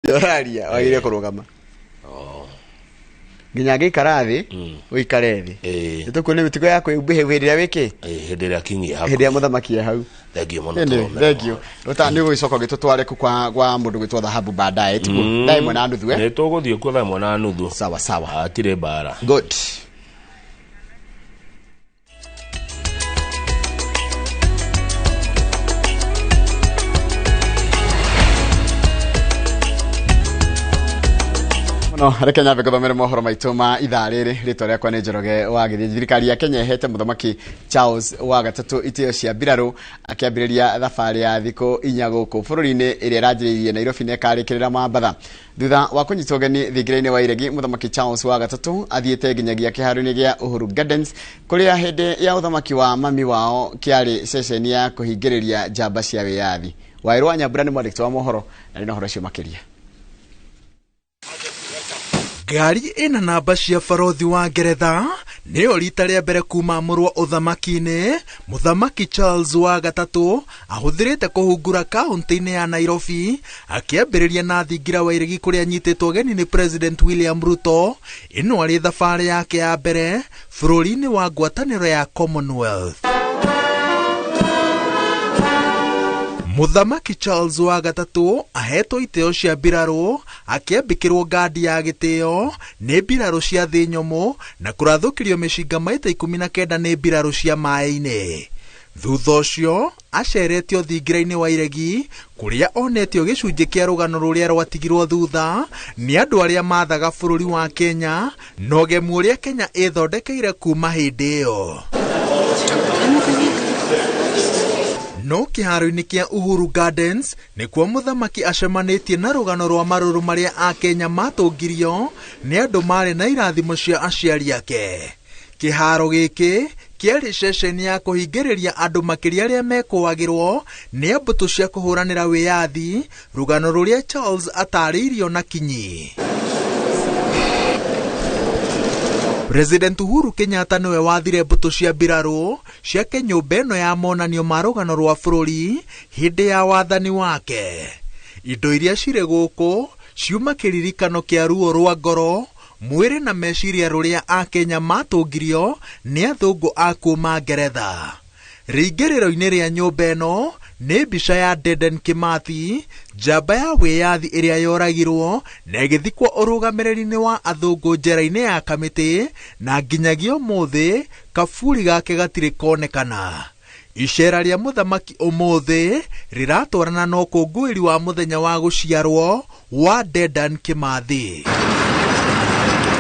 Ũraria wagĩrĩire kũrũgama. Nginya angĩikara thĩ, ũikare thĩ. Nĩtũkuona mĩtugo ya kwĩhumbĩra hĩndĩ ĩrĩa wĩkĩ? Hĩndĩ ĩrĩa kingi haku. Hĩndĩ ĩrĩa mũthamaki e hau. Thank you mũno. Thank you. Ũta nĩ ũgũgĩcoka ũgĩtũtware kũ kwa mũndũ gwĩtwo Dhahabu baadaye, tiguo? Thaa 1:30, eh? Nĩ tũgũthiĩ kuo thaa 1:30. Sawa sawa. Hatirĩ mbara. Good. No, reke nyambe ngũthomere mohoro maitũ ma ithaa rĩrĩ. Rĩtwa rĩakwa nĩ Njoroge wa Gĩthĩnji. Thirikari ya Kenya ĩhete mũthamaki Charles wa gatatũ itĩo cia mbirarũ akĩambĩrĩria thabarĩ ya thikũ 4 gũkũ bũrũri-inĩ ĩrĩa ĩranjĩrĩirie Nairobi na ĩkarĩkĩrĩra Mombatha. Thutha wa kũnyitwo ũgeni thingira-inĩ wa Iregi, mũthamaki Charles wa gatatũ athiĩte nginyagia kĩharo-inĩ gĩa Uhuru Gardens kũrĩa hĩndĩ ya ũthamaki wa mami wao kĩarĩ ceceni ya kũhingĩrĩria njamba cia wĩyathi. Waĩrũ wa Nyambura nĩ mwandĩki wa mohoro na nĩ na ũhoro ũcio makĩria. Ngari ĩna namba cia barothi wa Ngeretha nĩyo rita rĩa mbere kuma mũrwa ũthamaki-inĩ mũthamaki Charles wa gatatũ ahũthĩrĩte kũhungura kaunti-inĩ ya Nairobi akĩambĩrĩria na thingira wa Iregi kũrĩa anyitĩtwo ũgeni nĩ President William Ruto. Ĩno arĩ thabarĩ yake ya mbere bũrũri-inĩ wa ngwatanĩro ya Commonwealth. Mũthamaki Charles wa gatatũ ahetwo itĩo cia mbirarũ akĩambĩkĩrwo ngandi ya gĩtĩo nĩ mbirarũ cia thĩ nyũmũ na kũrathũkĩrio mĩcinga maita 19 nĩ mbirarũ cia maĩ-inĩ. Thutha ũcio aceretio thingira-inĩ wa Iregi kũrĩa onetio gĩcunjĩ kĩa rũgano rũrĩa rwatigirwo thutha nĩ andũ arĩa mathaga bũrũri wa Kenya na ũgemu ũrĩa Kenya ĩthondekeire kuma hĩndĩ ĩyo. No kĩharo-inĩ kĩa Uhuru Gardens nĩkuo mũthamaki acemanĩtie na rũgano rwa marũrũ marĩa akenya matũngirio nĩ andũ marĩ na irathimo cia aciari ake. Kĩharo gĩkĩ kĩarĩ ceceni ya kũhingĩrĩria andũ makĩria arĩa mekũagĩrwo nĩ mbũtũ cia kũhũranĩra wĩyathi, rũgano rũrĩa Charles atarĩirio na kinyi. President Uhuru Kenyatta nĩwe wathire mbũtũ cia mbirarũ ciake nyũmba ĩno ya monanio ma rũgano rwa bũrũri hĩndĩ ya wathani wake. Indo iria cirĩ gũkũ ciuma kĩririkano kĩa ruo rwa ngoro, mwĩrĩ na meciria rũrĩa akenya matũngirio nĩ athũngũ a kuma Ngeretha. Rĩingĩrĩro-inĩ rĩa nyũmba ĩno nĩ mbica ya Dedan Kimathi, njamba ya wĩyathi ĩrĩa yoragirwo na ĩgĩthikwo ũrũgamĩrĩri-inĩ wa athũngũ njera-inĩ ya Kamĩtĩ na nginyagia ũmũthĩ kaburi gake gatirĩ konekana. Icera rĩa mũthamaki ũmũthĩ rĩratwarana na ũkũngũĩri wa mũthenya wa gũciarwo wa Dedan Kimathi.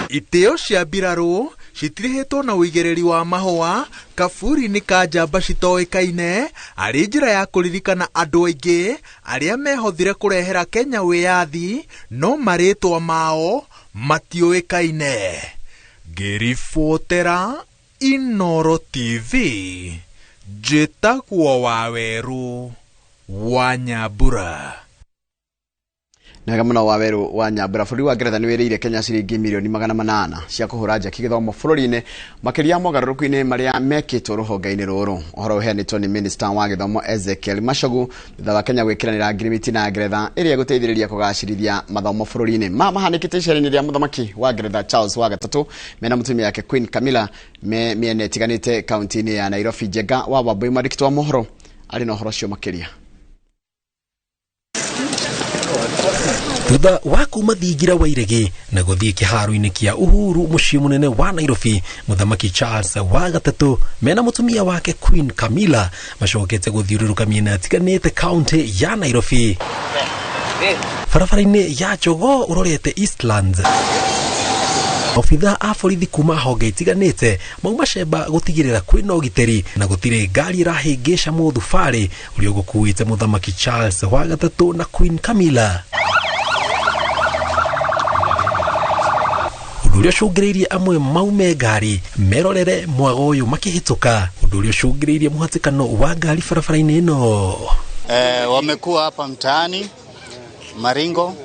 Itĩo cia mbirarũ citirihĩtwo na ũigĩrĩri wa mahũa kaburi-inĩ ka njamba citoĩkaine arĩ njĩra ya kũririkana andũ aingĩ arĩa mehothire kũrehera Kenya wĩyathi no marĩtwa mao matiũĩkaine. Ngĩribotera Inoro TV, njĩtagwo Wawerũ wa Nyambura. Nega mũno Wawerũ wa Nyambura. Bũrũri wa Ngeretha nĩ wĩrĩire Kenya ciringi mirioni 800 cia kũhũra njeki gĩthomo bũrũri-inĩ makĩria mogarũrũku-inĩ marĩa mekĩtwo rũhonge-inĩ rũrũ. Ũhoro ũheanĩtwo nĩ Minister wa gĩthomo Ezekiel Machogu thutha wa Kenya gwĩkĩranĩra ngirimiti na Ngeretha ĩrĩa ĩgũteithĩrĩria kũgacĩrithia mathomo bũrũri-inĩ. Mahanĩkĩte icera-inĩ rĩa mũthamaki wa Ngeretha Charles wa gatatũ mena mũtumia wake Queen Camilla me mĩena ĩtiganĩte kaunti-inĩ ya Nairobi. Njenga wa Wambui mwandĩki wa mohoro arĩ na ũhoro ũcio makĩria. Thutha wa kuma thingira wa Iregi na gũthiĩ kĩharo-inĩ kĩa Uhuru mũciĩ mũnene wa Nairobi, mũthamaki Charles wa gatatũ mena mũtumia wake Queen Camilla macokete gũthiũrũrũka mĩena ĩtiganĩte kaunti ya Nairobi. Barabara-inĩ ya Jogoo ũrorete Eastlands, obithaa a borithi kuma honge itiganĩte mauma cemba gũtigĩrĩra kwĩna ũgitĩri na gũtirĩ ngari ĩrahĩngĩca mũthubarĩ ũrĩa ũgũkuĩte mũthamaki Charles wa gatatũ na Queen Camilla. Ũndũ ũrĩa ũcũngĩrĩirie amwe maume ngari merorere mwago ũyũ makĩhĩtũka, ũndũ ũrĩa ũcũngĩrĩirie mũhatĩkano wa ngari barabara-inĩ ĩno. Wamekuwa hapa mtaani Maringo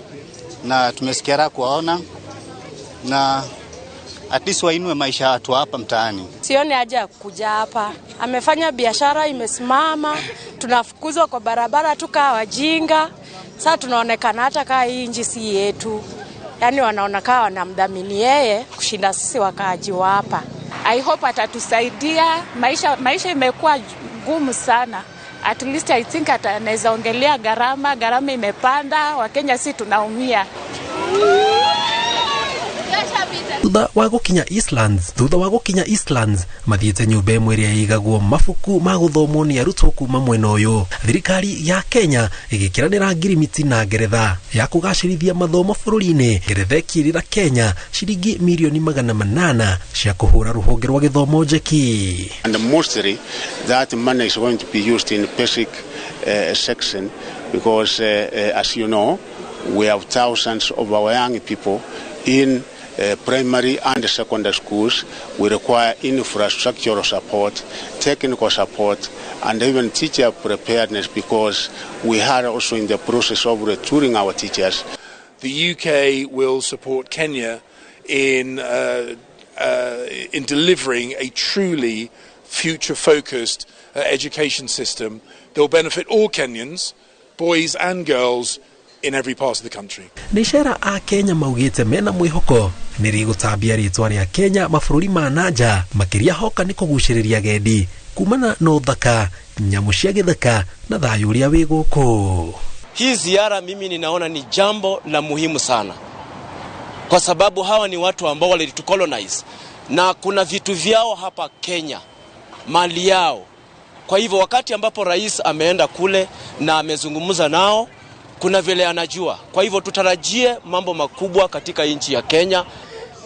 na tumesikia raha kuwaona na at least wainue maisha watu hapa mtaani. Sioni haja ya kuja hapa. Amefanya biashara imesimama, tunafukuzwa kwa barabara tukawa wajinga. Sasa tunaonekana hata kaa hii nchi si yetu, yaani wanaona kaa wanamdhamini yeye kushinda sisi wakaaji wa hapa. I hope atatusaidia. Maisha imekuwa ngumu sana. At least I think anaweza ongelea gharama imepanda, Wakenya si tunaumia. Thutha wa gũkinya Eastlands mathiĩte nyũmba ĩmwe ĩrĩa ĩigagwo mabuku ma gũthomwo nĩ arutwo kuma mwena ũyũ. Thirikari ya Kenya ĩgĩkĩranĩra ngirimiti na Ngeretha ya kũgacĩrithia mathomo bũrũri-inĩ. Ngeretha ĩkĩrĩra Kenya ciringi mirioni 800 cia kũhũra rũhonge rwa gĩthomo njeki. And mostly that money is going to be used in basic section because as you know, we have thousands of our young people in primary and secondary schools. We require infrastructural support, technical support, and even teacher preparedness, because we are also in the process of retooling our teachers. The UK will support Kenya in delivering a truly future-focused education system that will benefit all Kenyans, boys and girls, in every part of the country. Nĩ cera a Kenya maugĩte mena mwĩhoko nĩ rĩgũtambia rĩtwa rĩa Kenya mabũrũri ma nanja, makĩria hoka nĩ kũgucĩrĩria agendi kumana na ũthaka, nyamũ cia gĩthaka na thayũ ũrĩa wĩ gũkũ. Hii ziara mimi ninaona ni jambo la muhimu sana, kwa sababu hawa ni watu ambao walitucolonize na kuna vitu vyao hapa Kenya, mali yao. Kwa hivyo wakati ambapo rais ameenda kule na amezungumza nao, kuna vile anajua. Kwa hivyo tutarajie mambo makubwa katika nchi ya Kenya.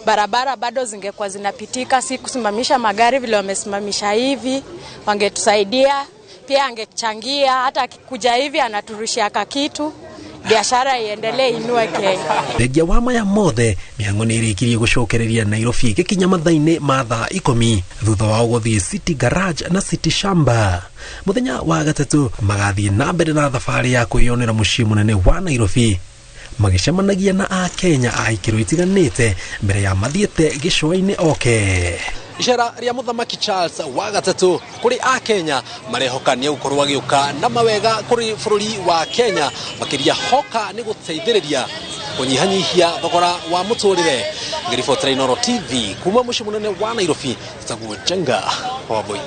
Barabara bado zingekuwa zinapitika, si kusimamisha magari vile wamesimamisha hivi, wangetusaidia pia, angechangia hata akikuja hivi anaturushia kakitu, biashara iendelee, inue Kenya. Thengia wa maya mothe mĩhang'o nĩ ĩrĩkirie gũcokereria Nairobi gĩkinya mathaa-inĩ ma thaa 10 thutha wao gũthiĩ City Garage na City Shamba. Mũthenya wa gatatũ magathiĩ na mbere na thabarĩ ya kwĩyonera mũciĩ mũnene wa Nairobi, magĩcemanagia na Akenya a ikĩro itiganĩte mbere ya mathiĩte gĩcũa-inĩ oke. Icera rĩa Mũthamaki Charles wa gatatũ kũrĩ Akenya marehoka nĩ egũkorwo agĩũka na mawega kũrĩ bũrũri wa Kenya, makĩria hoka nĩ gũteithĩrĩria kũnyihanyihia thogora wa mũtũrĩre. Ngĩribotera Inooro TV kuma mũciĩ mũnene wa Nairobi, njĩtagwo Njenga Wambui.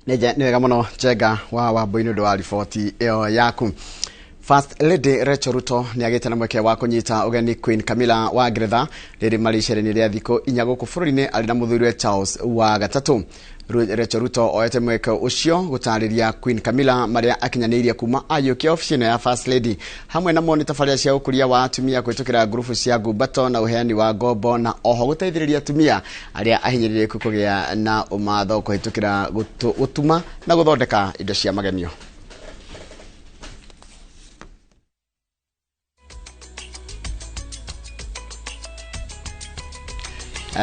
Nĩ wega mũno Njenga wa Wambui nĩ ũndũ wa riboti ĩyo yaku. First Lady Rachel Ruto nĩ agĩte na mweke wa kũnyita ũgeni Queen Camilla wa Ngeretha rĩrĩ marĩ icera-inĩ rĩa thikũ 4 gũkũ bũrũri-inĩ arĩ na mũthuriwe Charles wa gatatũ. Rachel Ruto oete mweke ũcio gũtarĩria Queen Camilla marĩa akinyanĩirie kuma ayũkia obici ĩno ya First Lady, hamwe namo nĩ tabarĩra cia ũkũria wa atumia kũhĩtũkĩra ngurubu cia ngumbato na ũheani wa ngombo, na oho gũteithĩrĩria atumia arĩa ahinyĩrĩrĩku kũgĩa na ũmatho kũhĩtũkĩra gũtuma na gũthondeka indo cia magemio.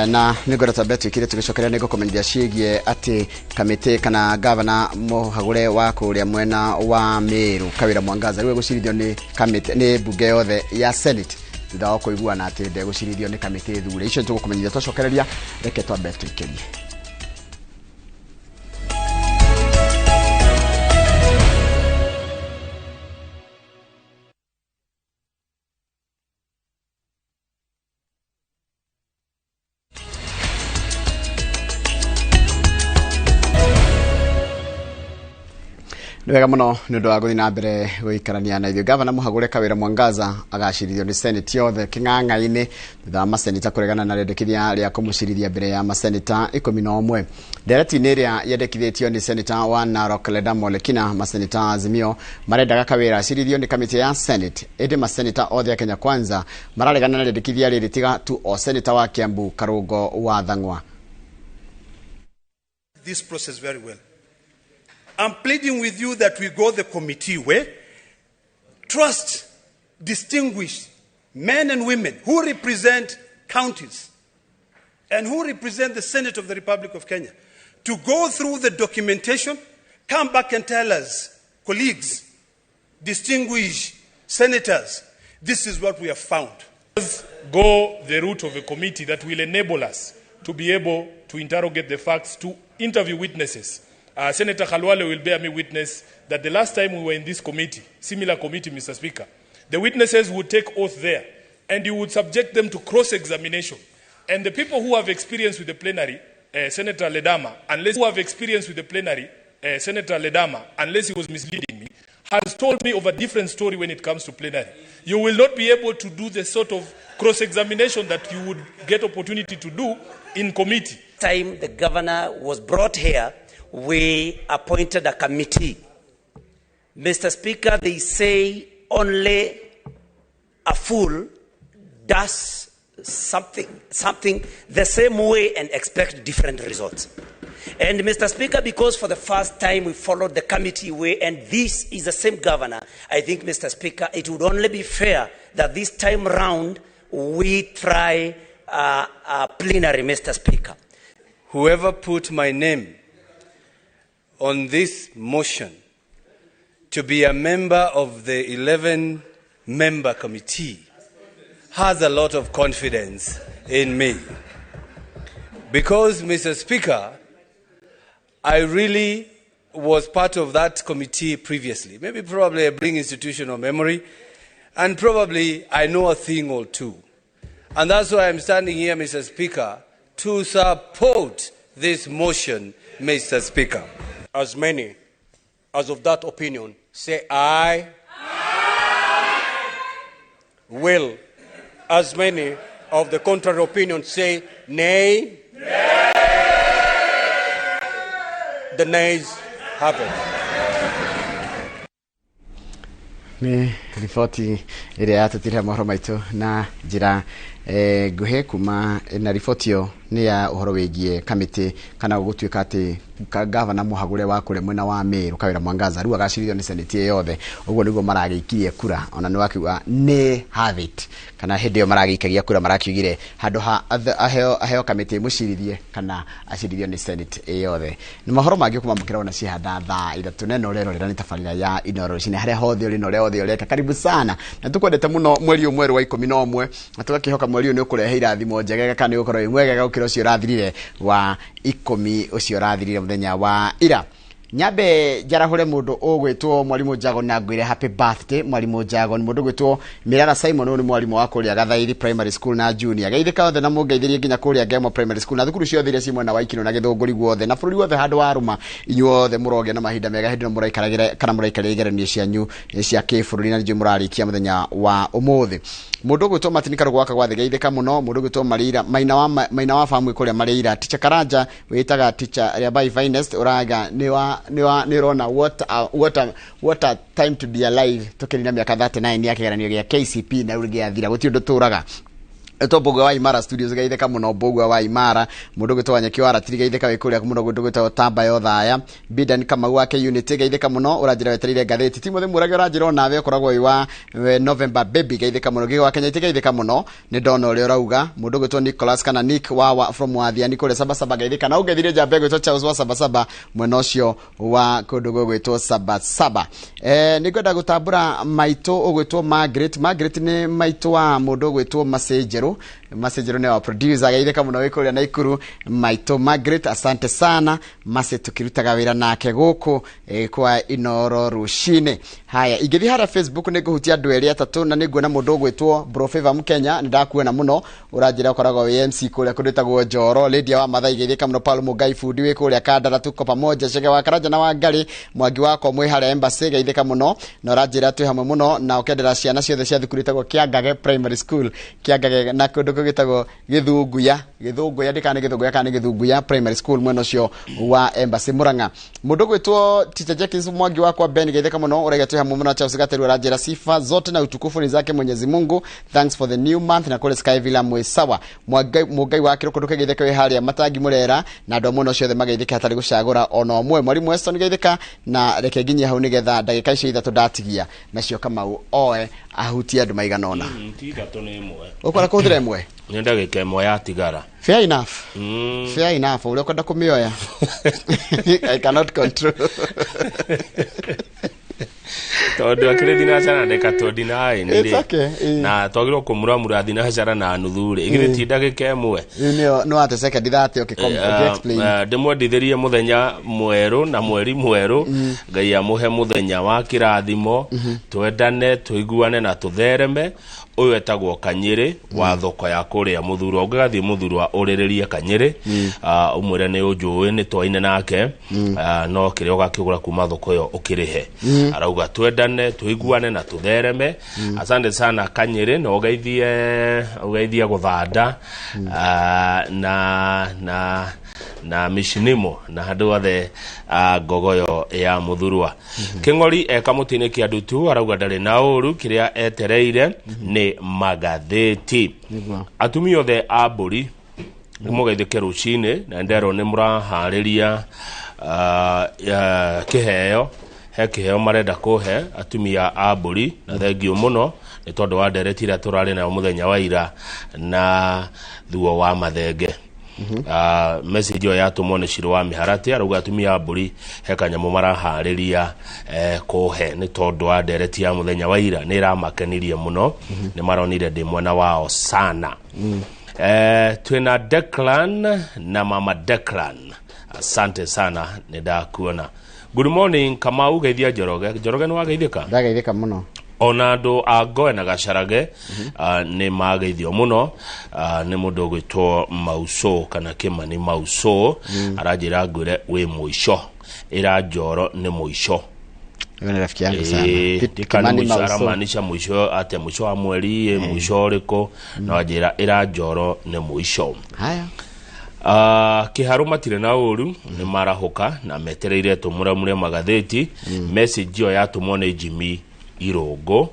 Na nĩngwenda twambe twĩkire tũgĩcokeria nĩ ngũkũmenyithia ciĩgiĩ atĩ kamĩtĩ kana gavana mũhagũre wa kũrĩa mwena wa Meru Kawĩra Mwangaza rĩu egũcirithio nĩ kamĩtĩ nĩ mbunge yothe ya Senate thutha wa kũiguana atĩ ndegũcirithio nĩ kamĩtĩ thure. Icio nĩtũgũkũmenyithia twacokereria, reke twambe tũikĩrie. Nĩ wega mũno nĩ ũndũ wa gũthiĩ na mbere gũikarania na ithuĩ. Gavana mũhagũre Kawĩra Mwangaza agacirithio nĩ Senate yothe kĩng'ang'a-inĩ thutha wa maseneta kũregana na rĩendekithia rĩa kũmũcirithia mbere ya maseneta 11. Ndereti-inĩ ĩrĩa yendekithĩtio nĩ seneta wa Narok Ledama Olekina, maseneta Azimio marendaga Kawĩra acirithio nĩ kamĩtĩ ya Senate, ĩndĩ maseneta othe a Kenya Kwanza mararegana na rĩendekithia rĩrĩ tiga tu o seneta wa Kiambu Karungo wa Thang'wa. This process very well. I'm pleading with you that we go the committee way. Trust distinguished men and women who represent counties and who represent the Senate of the Republic of Kenya to go through the documentation, come back and tell us, colleagues, distinguished senators, this is what we have found. Let's go the route of a committee that will enable us to be able to interrogate the facts, to interview witnesses, Senator Khalwale will bear me witness that the last time we were in this committee, similar committee, Mr. Speaker, the witnesses would take oath there and you would subject them to cross-examination. And the people who have experience with the plenary, Senator Ledama, unless who have experience with the plenary, Senator Ledama, unless he was misleading me, has told me of a different story when it comes to plenary. You will not be able to do the sort of cross-examination that you would get opportunity to do in committee. Time the governor was brought here, we appointed a committee. Mr. Speaker, they say only a fool does something the same way and expect different results. And Mr. Speaker, because for the first time we followed the committee way, and this is the same governor, I think, Mr. Speaker, it would only be fair that this time round we try a plenary, Mr. Speaker. Whoever put my name on this motion to be a member of the 11-member committee has a lot of confidence in me. Because, Mr. Speaker, I really was part of that committee previously. Maybe probably I bring institutional memory, and probably I know a thing or two. And that's why I'm standing here, Mr. Speaker, to support this motion, Mr. Speaker. As many as of that opinion, say aye. Aye. Will as many of the contrary opinion say nay? Nay. The nays have it. Nĩ riboti ĩrĩa yatũtire mohoro maitũ na njĩra nguhĩ kuma na riboti ĩyo nĩ ya ũhoro wĩgiĩ kamĩtĩ kana gũgũtuĩka atĩ gavana mũhagũre wa kũrĩa mwena wa Meru Kawĩra Mwangaza rĩu agacirithio nĩ senate ĩyo yothe ũguo nĩguo maragĩikirie kura ona nĩ wakiuga nĩ have it kana hĩndĩ ĩyo maragĩikagia kura marakiugire handũ ha aheo kamĩtĩ ĩmũcirithie kana acirithio nĩ senate ĩyo yothe. Nĩ mohoro mangĩ ũkũmamũkĩra ona cihanda thaa ithatũ neno ũrerorera nĩ tabarĩra ya Inooro Rũcinĩ harĩa hothe ũrĩ na ũrĩa hothe ũreka. Karibu sana na tũkwendete mũno mweri ũyũ mwerũ wa 11 na tũgakĩhoka mweri ũyũ nĩ ũkũrehe irathimo njegega kana nĩ ũgũkorwo wĩ mwegega gũkĩra ũcio ũrathirire wa 10 ũcio ũrathirire mũthenya wa ira. Nyambe njarahũre mũndũ ũgwĩtwo Mwarimũ Jagon na ngwĩre happy birthday Mwarimũ Jagon. Mũndũ ũgwĩtwo Mirara Simon ũyũ nĩ mwarimũ wa kũrĩa Gathaithi Primary School na Junior. Geithĩka othe na mũngeithĩrie nginya kũrĩa Ngemo Primary School na thukuru ciothe iria ci mwena wa Ikino na Gĩthũngũri guothe na bũrũri wothe handũ warũma. Inyuothe mũrogĩa na mahinda mega hĩndĩ ĩno mũraikaragĩra kana mũraikarĩra igeranio cianyu cia kĩbũrũri na nĩnjũĩ mũrarĩkia mũthenya wa ũmũthĩ. Mũndũ ũgwĩtwo Martin Karũgũ wa Kagwathĩ geithĩka mũno. Mũndũ ũgwĩtwo Marĩira Maina wa Famwe kũrĩa Marĩira. Teacher Karanja wĩtaga teacher Riabai Finest ũraga nĩ ũrona what a time to be alive tũkĩrĩ na mĩaka 39 ya kĩgeranio gĩa KCP na rĩu gĩathira gũtirĩ ũndũ tũraga. Etwo Mbũgua wa Imara Studios geithĩka mũno Mbũgua wa Imara. Mũndũ ũgwĩtwo Wanyeki wa Ratiri geithĩka wĩ kũrĩa mũno. Mũndũ ũgwĩtwo Tamba Yothaya Bidan Kamau wa K-Unity geithĩka mũno ũranjĩra wetereire ngathĩti. Timothy Mũrage ũranjĩra onawe ũkoragwo wĩ wa November baby geithĩka mũno. Gĩgo wa Kenya geithĩka mũno nĩ ndona ũrĩa ũrauga. Mũndũ ũgwĩtwo Nicholas kana Nick wa from Wathiani kũrĩa Sabasaba geithĩka na ũngeithire njamba ĩgwĩtwo Charles wa Sabasaba mwena ũcio wa kũndũ gũgwĩtwo Sabasaba. Nĩ ngwenda gũtambũra maitũ ũgwĩtwo Margaret. Margaret nĩ maitũ wa mũndũ ũgwĩtwo Masenjerũ. Masenjerũ nĩ wa producer geithĩka mũno wĩ kũrĩa Naikuru. Maitũ Margaret asante sana Mase tukirutaga wĩra nake gũkũ kwa Inooro Rũcinĩ. Haya ingĩthiĩ harĩa Facebook nĩ ngũhutia andũ erĩ atatũ na nĩ nguona mũndũ ũgwĩtwo Bro Favor Mkenya nĩ ndakuona mũno ũranjĩra ũkoragwo wĩ MC kũrĩa kũndũ ĩtagwo Njoro. Lydia wa Mathai geithĩka mũno. Paul Mũngai bundi wĩ kũrĩa Kandara tuko pamoja. Chege wa Karanja na Wangari Mwangi wakwa mwĩ harĩa Embassy geithĩka mũno na ũranjĩra twĩ hamwe mũno na ũkendera ciana ciothe cia thukuru ĩtagwo Kĩangage Primary School Kĩangage na kũndũ kũgĩtagwo Gĩthunguya Gĩthũngũya ndĩkana Gĩthũngũya kana Gĩthunguya Primary School mwena ũcio wa Embassy Murang'a. Mũndũ ũgwĩtwo Teacher Jenkins Mwangi wakwa Ben geithĩka mũno ũraiga twĩ hamwe mũno. Charles Gateru aranjĩra sifa zote na utukufu ni zake Mwenyezi Mungu thanks for the new month na kũrĩa Sky Villa mwĩ sawa. Mũngai wa Kĩrũkũ ndũkĩgeithĩka wĩ harĩa Matangi Mũrera na andũ a mwena ũcio othe mageithĩka hatarĩ gũcagũra ona ũmwe. Mwarimũ Weston geithĩka na reke nginyie hau nĩgetha ndagĩka icio ithatũ ndatigia nacio Kamau oe ahutie andũ maigana ũna. Ti ithatũ nĩ ĩmwe. Ũkwenda kũhũthĩra ĩmwe? Nĩ ndagĩka ĩmwe yatigara. Fair enough. Fair enough. Ũrĩa ũkwenda kũmĩoya. I cannot control. Tondu akĩrĩ thinacara ndeka 29 It's rĩ. okay, ĩĩ. Na twagĩrĩirwo kũmuramura thinacara na nuthu rĩ. Igĩrĩ ti ndagĩka ĩmwe. Rĩu nĩyo no ate second 30 ũkĩ explain. Ndĩmwendithĩrie mũthenya mwerũ na mweri mwerũ. Ngai amũhe mũthenya wa kĩrathimo, twendane, tũiguane na tũthereme. Ũyũ etagwo Kanyĩrĩ wa thoko ya kũrĩa Mũthurwa. Ũngĩgathiĩ Mũthurwa ũrĩrĩrie Kanyĩrĩ, ũmwĩre nĩ ũnjũĩ nĩ twaine nake, no kĩrĩa ũgakĩgũra kuma thoko ĩyo ũkĩrĩhe. Arauga twendane, tũiguane na tũthereme. Asante sana Kanyĩrĩ, na ũgeithie gũthanda, na mĩcinimo na handũ othe, ngogoyo ya Mũthurwa. Kĩng'ori eka mũtĩ-inĩ kĩa ndutu arauga ndarĩ na ũru, kĩrĩa etereire nĩ magathĩti. Atumia othe a mbũri nĩmũgeithĩke rũcinĩ, na nderwo nĩ mũraharĩria kĩheo, he kĩheo marenda kũhe atumia a mbũri, na thengiũ mũno nĩ tondũ wa ndereti ĩrĩa tũrarĩ nayo mũthenya wa ira na thuo wa mathenge. Message ĩyo yatũmwo nĩ Ciro wa Mĩharatĩ, arauga atumia a mbũri he kanyamũ maraharĩria kũhe nĩ tondũ wa ndereti ya mũthenya wa ira, nĩ ĩramakenirie mũno, nĩ maronire ndĩ mwena wao sana. Twĩna Declan na mama Declan, asante sana, nĩ ndakuona. Good morning Kamau, geithia Njoroge. Njoroge, nĩ wageithĩka? Ndageithĩka mũno. Ona andũ a Ngoe na Gacarage nĩ mageithio mũno, nĩ mũndũ ũgwĩtwo Mauso kana Kĩmani Mauso. Aranjĩra ngwĩre wĩ mũico, ĩra Njoro nĩ mũico. Huyo ni rafiki yangu sana. Ndikana Kimani mũico Mauso. aramaanisha mũico atĩa? Mũico wa mweri, mũico ũrĩkũ? No anjĩra ĩra Njoro nĩ mũico. Haya. Kĩharũ matirĩ na ũru, nĩ marahũka na metereire tũmuramure magathĩti. Message ĩyo yatũmwo nĩ Jimmy Irũngũ,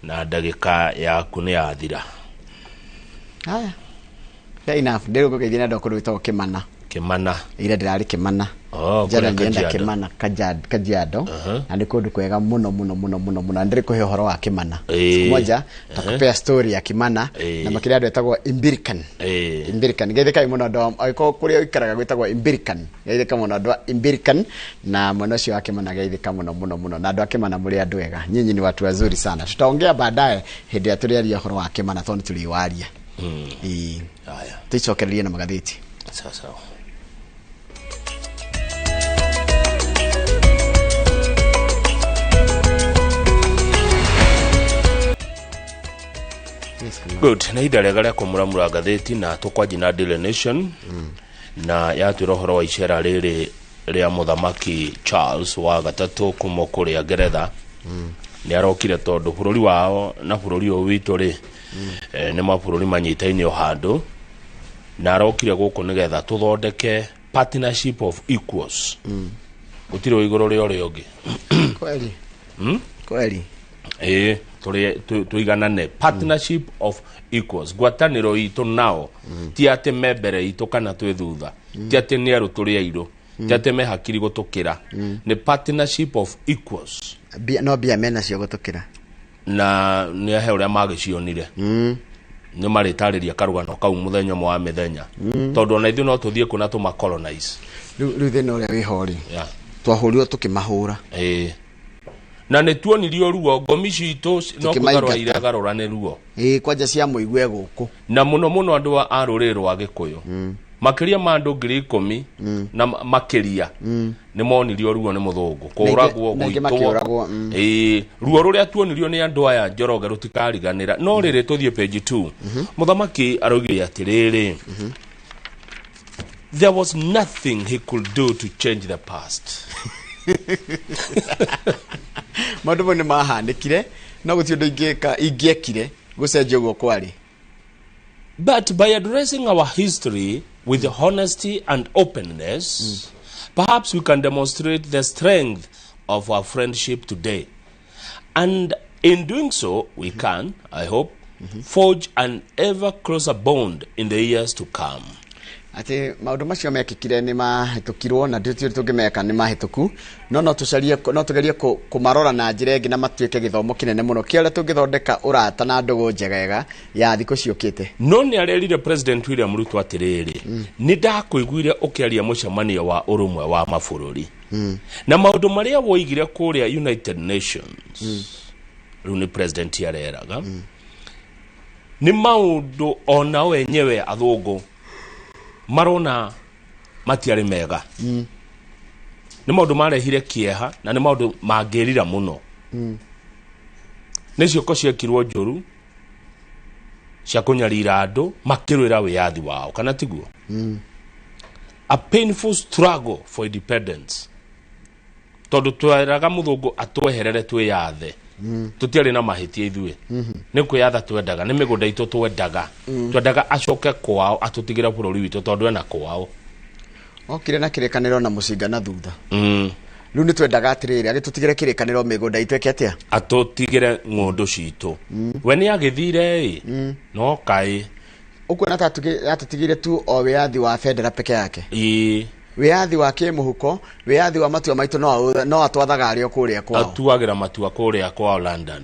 na ndagĩka yaku nĩ yathira. Haya. Fair enough. Ndĩrĩ gũgeithia na andũ a kũndũ gwĩtagwo Kĩmana. Kĩmana. Ira ndĩrarĩ Kĩmana. Oh, Jana kũrĩa nilienda Kajiado. Kĩmana, Kajiado. Na nĩ kũndũ kwega mũno mũno mũno mũno mũno. Na ndĩrĩ kũhe ũhoro wa Kĩmana. Siku moja takupea story ya Kĩmana na makĩria andũ etagwo Imbirikan. Imbirikan. Geithĩkai mũno andũ angĩkorwo kũrĩa ũikaraga gwĩtagwo Imbirikan. Geithĩka mũno andũ a Imbirikan na mwena ũcio wa Kĩmana, geithĩka mũno mũno mũno. Na andũ a Kĩmana mũrĩ andũ ega. Nyinyi ni watu wazuri sana. Tutaongea baadaye hĩndĩ ĩrĩa tũrĩaria ũhoro wa Kĩmana tondũ nĩ tũrĩwaria. Ĩĩ. Haya. Tũicokererie na magathĩti. Sawa sawa. Good, nĩ ihinda rĩega rĩa kũmuramura ngathĩti, na tũkwanji na Daily Nation, na yatwĩra ũhoro wa icera rĩrĩ rĩa mũthamaki Charles wa gatatũ kuma kũrĩa Ngeretha. Nĩ arokire tondũ bũrũri wao na bũrũri ũyũ witũ rĩ, nĩ mabũrũri manyitaine o handũ, na arokire gũkũ nĩgetha tũthondeke partnership of equals, gũtirĩ o igũrũ rĩa ũrĩa ũngĩ. Kweli. Kweli. Ĩĩ, tũiganane, partnership of equals, ngwatanĩro itũ nao ti atĩ me mbere itũ kana twĩ thutha, ti atĩ nĩ erũ tũrĩ airũ, ti atĩ me hakiri gũtũkĩra, nĩ partnership of equals. Mbia, no mbia mena cio gũtũkĩra. Na nĩ ahe ũrĩa magĩcionire, nĩ marĩtarĩria karũgano kau mũthenya ũmwe wa mĩthenya, tondũ ona ithuĩ no tũthiĩ kũ na tũmacolonize. Rĩu thĩna ũrĩa wĩho rĩ, twahũrirwo tũkĩmahũra. Ĩĩ, na nĩ tuonirio ruo, ngomi citũ no Tũkĩmaingata. kũgarũra iregarũra nĩ ruo. Ĩĩ, kwanja cia mũigue gũkũ. Na mũno mũno andũ a rũrĩrĩ rwa Gĩkũyũ, makĩria ma andũ 10,000 na makĩria nĩ monirio ruo nĩ mũthũngũ, kũragwo, Na aingĩ gũitwo. Makĩũragwo. Ĩĩ, ruo rũrĩa tuonirio nĩ andũ aya, Njoroge, rũtikariganĩra. No rĩrĩ, tũthiĩ page 2. Mũthamaki araugire atĩrĩrĩ, there was nothing he could do to change the past. Maũndũ mau nĩ mahanĩkire, no gũtirĩ ũndũ ingĩka ingĩekire gũcenjia ũguo kwarĩ. But by addressing our history with honesty and openness, perhaps we can demonstrate the strength of our friendship today. And in doing so, we can, I hope, forge an ever closer bond in the years to come. Atĩ maũndũ macio mekĩkire nĩ mahĩtũkirwo na ndũtirĩ tũngĩmeka, nĩ mahĩtũku, no tũcarie, no tũgerie kũmarora na njĩra ĩngĩ na matuĩke gĩthomo kĩnene mũno kĩa ũrĩa tũngĩthondeka ũrata na ndũgũ njegega ya thikũ ciũkĩte. No nĩ arerire President William Ruto atĩrĩrĩ, nĩ ndakũiguire ũkĩaria mũcemanio wa ũrũmwe wa mabũrũri. Na maũndũ marĩa woigire kũrĩa United Nations, rĩu nĩ president areraga, nĩ maũndũ onao enyewe athũngũ marona matiarĩ mega. Nĩ maũndũ marehire kĩeha na nĩ maũndũ mangĩrira mũno. Nĩ ciĩko ciekirwo njũru cia kũnyarira andũ makĩrũĩra wĩyathi wao, kana tiguo? A painful struggle for independence, tondũ tweraga mũthũngũ atweherere twĩyathe. Tũtiarĩ na mahĩtia ithuĩ, nĩ kwĩyatha twendaga, nĩ mĩgũnda itũ twendaga. Twendaga acoke kwao atũtigĩre bũrũri witũ tondũ ena kwao. Okire na kĩrĩkanĩro na mũcinga na thutha. Rĩu nĩ twendaga atĩrĩrĩ, agĩtũtigĩre kĩrĩkanĩro, mĩgũnda itũ ĩke atĩa? Atũtigĩre ng'ũndũ citũ. We nĩ agĩthire ĩ, no kaĩ Ũkuona ta atũtigĩire tu o wĩyathi wa bendera peke yake? Ĩĩ. Wĩyathi wa kĩmũhuko, wĩyathi wa matua maitũ, no atwathaga arĩ o kũrĩa kwao. Atuagĩra matua kũrĩa kwao London.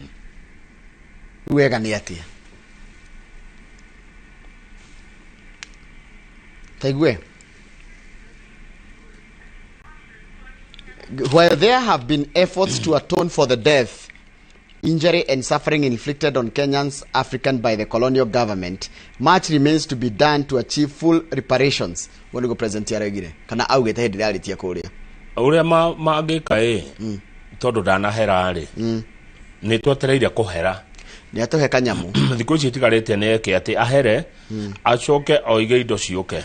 Rĩu wega nĩ atĩa? Taigue. While there have been efforts to atone for the death, injury and suffering inflicted on Kenyans African by the colonial government, much remains to be done to achieve full reparations. Ũguo nĩguo president araugire kana augĩte hĩndĩ ĩrĩa arĩtie kũrĩa. Ũrĩa mangĩka ĩ, tondũ ndanahera rĩ, nĩ twetereire kũhera. Nĩ atũhe kanyamũ. Thikũ ici itigarĩte nĩ eke atĩ ahere, acoke oige indo ciũke.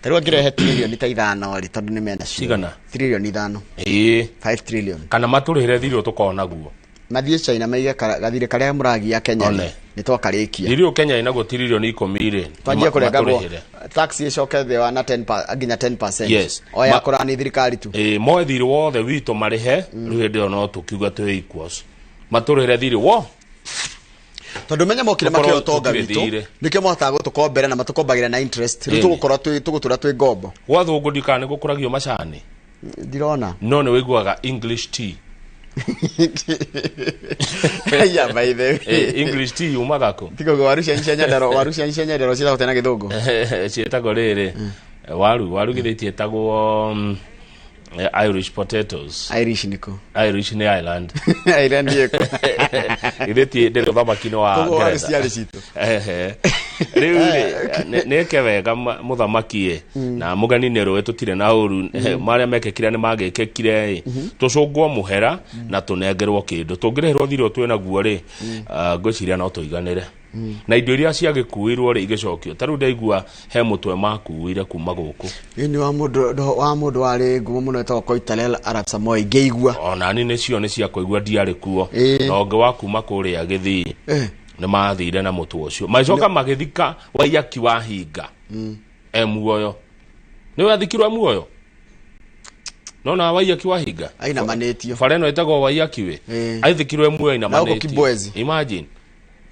Ta rĩu angĩrehe trilioni ta 5 rĩ, tondũ nĩ mena cio. Cigana? Trilioni 5. Ĩĩ. 5 trillion. Kana matũrĩhĩre thirĩ tũkorwo naguo. Mathiĩ China maige gathirĩ karĩa mũragia Kenya rĩ, One. nĩ twakarĩkia. Thirĩ ũyũ Kenya ĩnaguo trilioni 10 rĩ, Twanjie kũrengagwo matũrĩhĩre. Tax ĩcoke thĩ wa na 10 nginya 10%. Yes. O ya kũrani thirikari tu. Ĩĩ, moe thirĩ wothe witũ marĩhe. Rĩu hĩndĩ ĩyo no tũkiuga twĩ equals, matũrĩhĩre thirĩ wo. Tondũ menye mokire Tũkorwo makĩoya ũtonga tũtirĩ witũ, thirĩ. nĩkĩo mahotaga gũtũkombera na matũkombagĩra na interest. Rĩu Ĩni. tũgũkorwo tũgũtũra twĩ ngombo. Gwa thũngũ ndikana nĩ gũkũragio macani. Ndirona. No nĩ wĩiguaga English tea. Aya, by the way. English tea yumaga kũ? Tiga ũguo, waru cianyu cia Nyandarua, waru cianyu cia Nyandarua ciĩtagwo tena gĩthũngũ? Ciĩtagwo rĩrĩ, waru githĩ itiĩtagwo Irish potatoes? Irish nĩkũ? Irish nĩ Ireland. Ireland ĩkũ? Githĩ ti ndĩrĩ ũthamaki-inĩ wa Koguo waru Ngeretha? ciarĩ citũ. Ehe. Rĩu rĩ, nĩke wega mũthamaki ĩ, na mũgeni nĩ rũĩ tũtirĩ na ũru. Marĩa mekĩkire nĩ magĩkĩkire ĩ, tũcũngwo mũhera na tũnengerwo kĩndũ tũngĩrĩhĩrwo thirĩ ũyũ twĩ naguo rĩ, ngwĩciria no tũiganĩre na indo iria ciagĩkuirwo rĩ igĩcokio. Ta rĩu ndaigua he mũtwe makuire kuma gũkũ. Ĩĩ, nĩ wa mũndũ warĩ ngumo mũno wĩtagwo Koitalel Arap Samoei, ngĩigua. Onani nĩcio nĩ cia kũigua, ndiarĩ kuo. Ĩĩ. Na ũngĩ wa kuma kũrĩa Gĩthii nĩ mathire na mũtwe ũcio, magĩcoka magĩthika Waiyaki wa hinga e muoyo. Nĩ wathikirwo e muoyo nona Waiyaki wa hinga. Ainamanĩtio. Bara ĩno ĩtagwo Waiyaki we aithikirwo e muoyo. Na gũkũ Ainamanĩtio. Kibwezi. Imagine,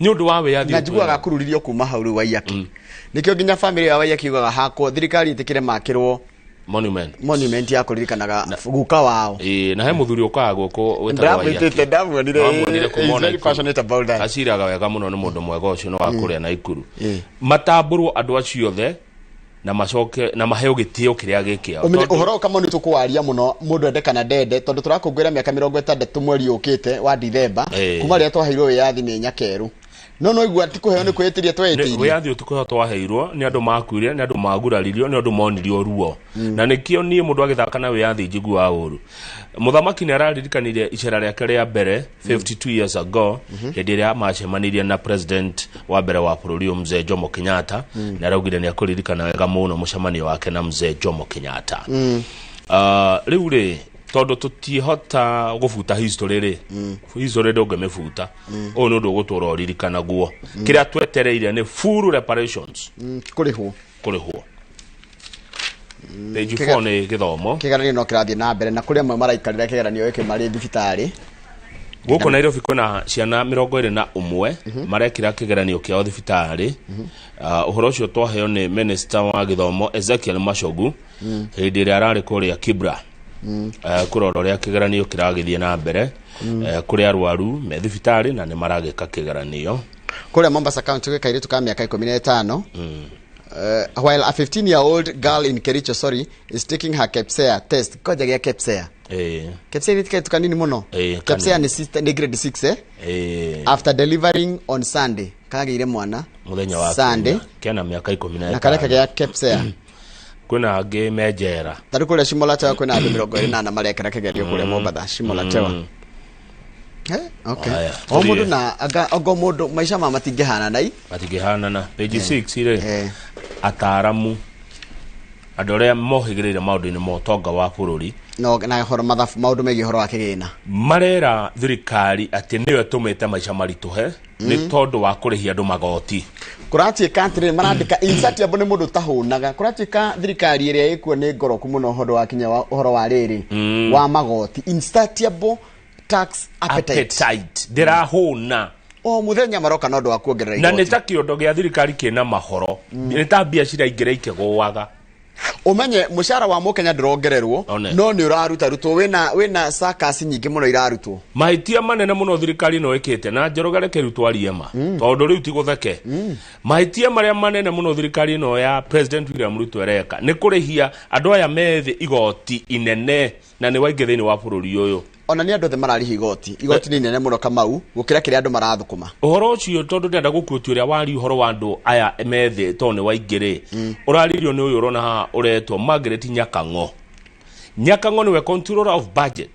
nĩ ũndũ wa wĩyathi Na ũyũ njiguaga twĩnaguo. akururirio kuma hau rĩu Waiyaki, nĩkĩo nginya famĩlĩ ya Waiyaki yugaga hakwo thirikari ĩtĩkĩre makĩrwo monument. Monument ya kũririkanaga guka wao. Ĩĩ, na he mũthuri ũkaga gũkũ wĩtagwo Waiyaki. Ndamwĩtĩte, ndamuonire. Wamuonire kuma He's o very Naikuru. passionate about that. Aciraga wega mũno, nĩ mũndũ mwega ũcio, nĩ wa kũrĩa Naikuru. Matambũrwo andũ acio othe na macoke na maheo gĩtĩo kĩrĩa gĩkĩao. Ũmenye ũhoro ũyũ kama nĩ tũkũwaria mũno, mũndũ ende kana ndende, tondũ tũrakũngũĩra mĩaka 60 mweri ũkĩte wa Dithemba, kuma rĩrĩa twaheirwo wĩyathi nĩ nyakerũ, no igua ti kũheo, nĩ kwĩĩtĩria tweyĩtĩirie. Wĩyathi ũtukũ twaheirwo nĩ andũ makuire, nĩ andũ maguraririo, nĩ andũ monirio ruo, na nĩkĩo niĩ mũndũ agĩthaka na wĩyathi njiguaga ũru. Mũthamaki nĩ araririkanire icera rĩake rĩa mbere 52 years ago, hĩndĩ ĩrĩa macemanirie na president wa mbere wa bũrũri ũyũ, mzee Jomo Kenyatta. Na araugire nĩ akũririkana wega mũno mũcemanio wake na mzee Jomo Kenyatta. Rĩu rĩ, tondũ tũtihota gũbuta history rĩ, history ndũngĩmĩbuta. Ũyũ nĩ ũndũ ũgũtũra ũririkanaguo. Kĩrĩa twetereire nĩ full reparations. Kũrĩhwo. Kũrĩhwo. Page 4 nĩ gĩthomo. Kĩgeranio no kĩrathiĩ na mbere na kũrĩ amwe maraikarĩra kĩgeranio gĩkĩ marĩ thibitarĩ. Gũkũ Nairobi kwĩna ciana 21 marekĩra kĩgeranio kĩao thibitarĩ. Ũhoro ũcio twaheo nĩ minister wa gĩthomo Ezekiel Machogu hĩndĩ ĩrĩa ararĩ kũrĩa Kibra, kũrora ũrĩa kĩgeranio kĩragĩthiĩ na mbere. Kũrĩ arwaru me thibitarĩ na nĩ maragĩka kĩgeranio. Kũrĩa Mombasa County gwĩ kairĩtu ka mĩaka 15. While a 15-year-old girl in Kericho, sorry, is taking her KPSEA test. Koja gĩa KPSEA. KPSEA nĩ kaitu kanini mũno. KPSEA nĩ sister, nĩ grade 6, eh? After delivering on Sunday. Kagĩire mwana muthenya wa Sunday. Kena mĩaka 15 Na kareka gĩa KPSEA. Kwĩna angĩ me njera. Tarĩ kũrĩa Shimo la Tewa kwĩna andũ 24 marekera kĩgerio kũrĩa Mombatha, Shimo la Tewa. Okay. Aya, O mũndũ tũthiĩ. Na anga ongo mũndũ maica ma matingĩhanana i. Matingĩhanana. Page 6 rĩ, ataaramu andũ arĩa mohĩgĩrĩire maũndũ-inĩ ma ũtonga wa bũrũri no na horo mathabu maũndũ megiĩ ũhoro wa kĩgĩna marera thirikari atĩ nĩyo ĩtũmĩte maica maritũhe nĩ tondũ wa kũrĩhia andũ magoti. Kũratuĩka atĩrĩrĩ, marandĩka insatiable nĩ mũndũ ũtahũnaga. Kũratuĩka thirikari ĩrĩa ĩkuo nĩ ngoroku mũno ũhoro wa kinya ũhoro wa rĩrĩ wa magoti, insatiable tax appetite. Appetite ndĩrahũna. O mũthenya maroka na ũndũ wa kuongerera na nĩ igoti. Ta kĩondo gĩa thirikari kĩna mahoro, nĩ ta mbia ciraingĩra ikĩgũaga. Ũmenye mũcara wa mũkenya ndũrongererwo One. no nĩ ũraruta rutwo wĩna circus nyingĩ mũno irarutwo. Mahĩtia manene mũno thirikari ĩno ĩkĩte, na Njoroge reke rĩu twarie ma, tondũ rĩu ti gũtheke. Mahĩtia marĩa manene mũno thirikari ĩno ya President William Ruto ĩreka nĩ kũrĩhia andũ aya methĩ igoti inene, na nĩ waingĩ thĩinĩ wa bũrũri ũyũ. Ona nĩ andũ othe mararĩha igoti. Igoti nĩ inene mũno, Kamau, gũkĩra kĩrĩa andũ marathũkũma. Ũhoro ũcio, tondũ ndĩrenda gũkuotia ũrĩa wari ũhoro wa andũ aya methĩ, tondũ nĩ waingĩ rĩ, ũraririo nĩ ũyũ ũrona haha ũretwo Margaret Nyakang'o. Nyakang'o nĩwe controller of budget.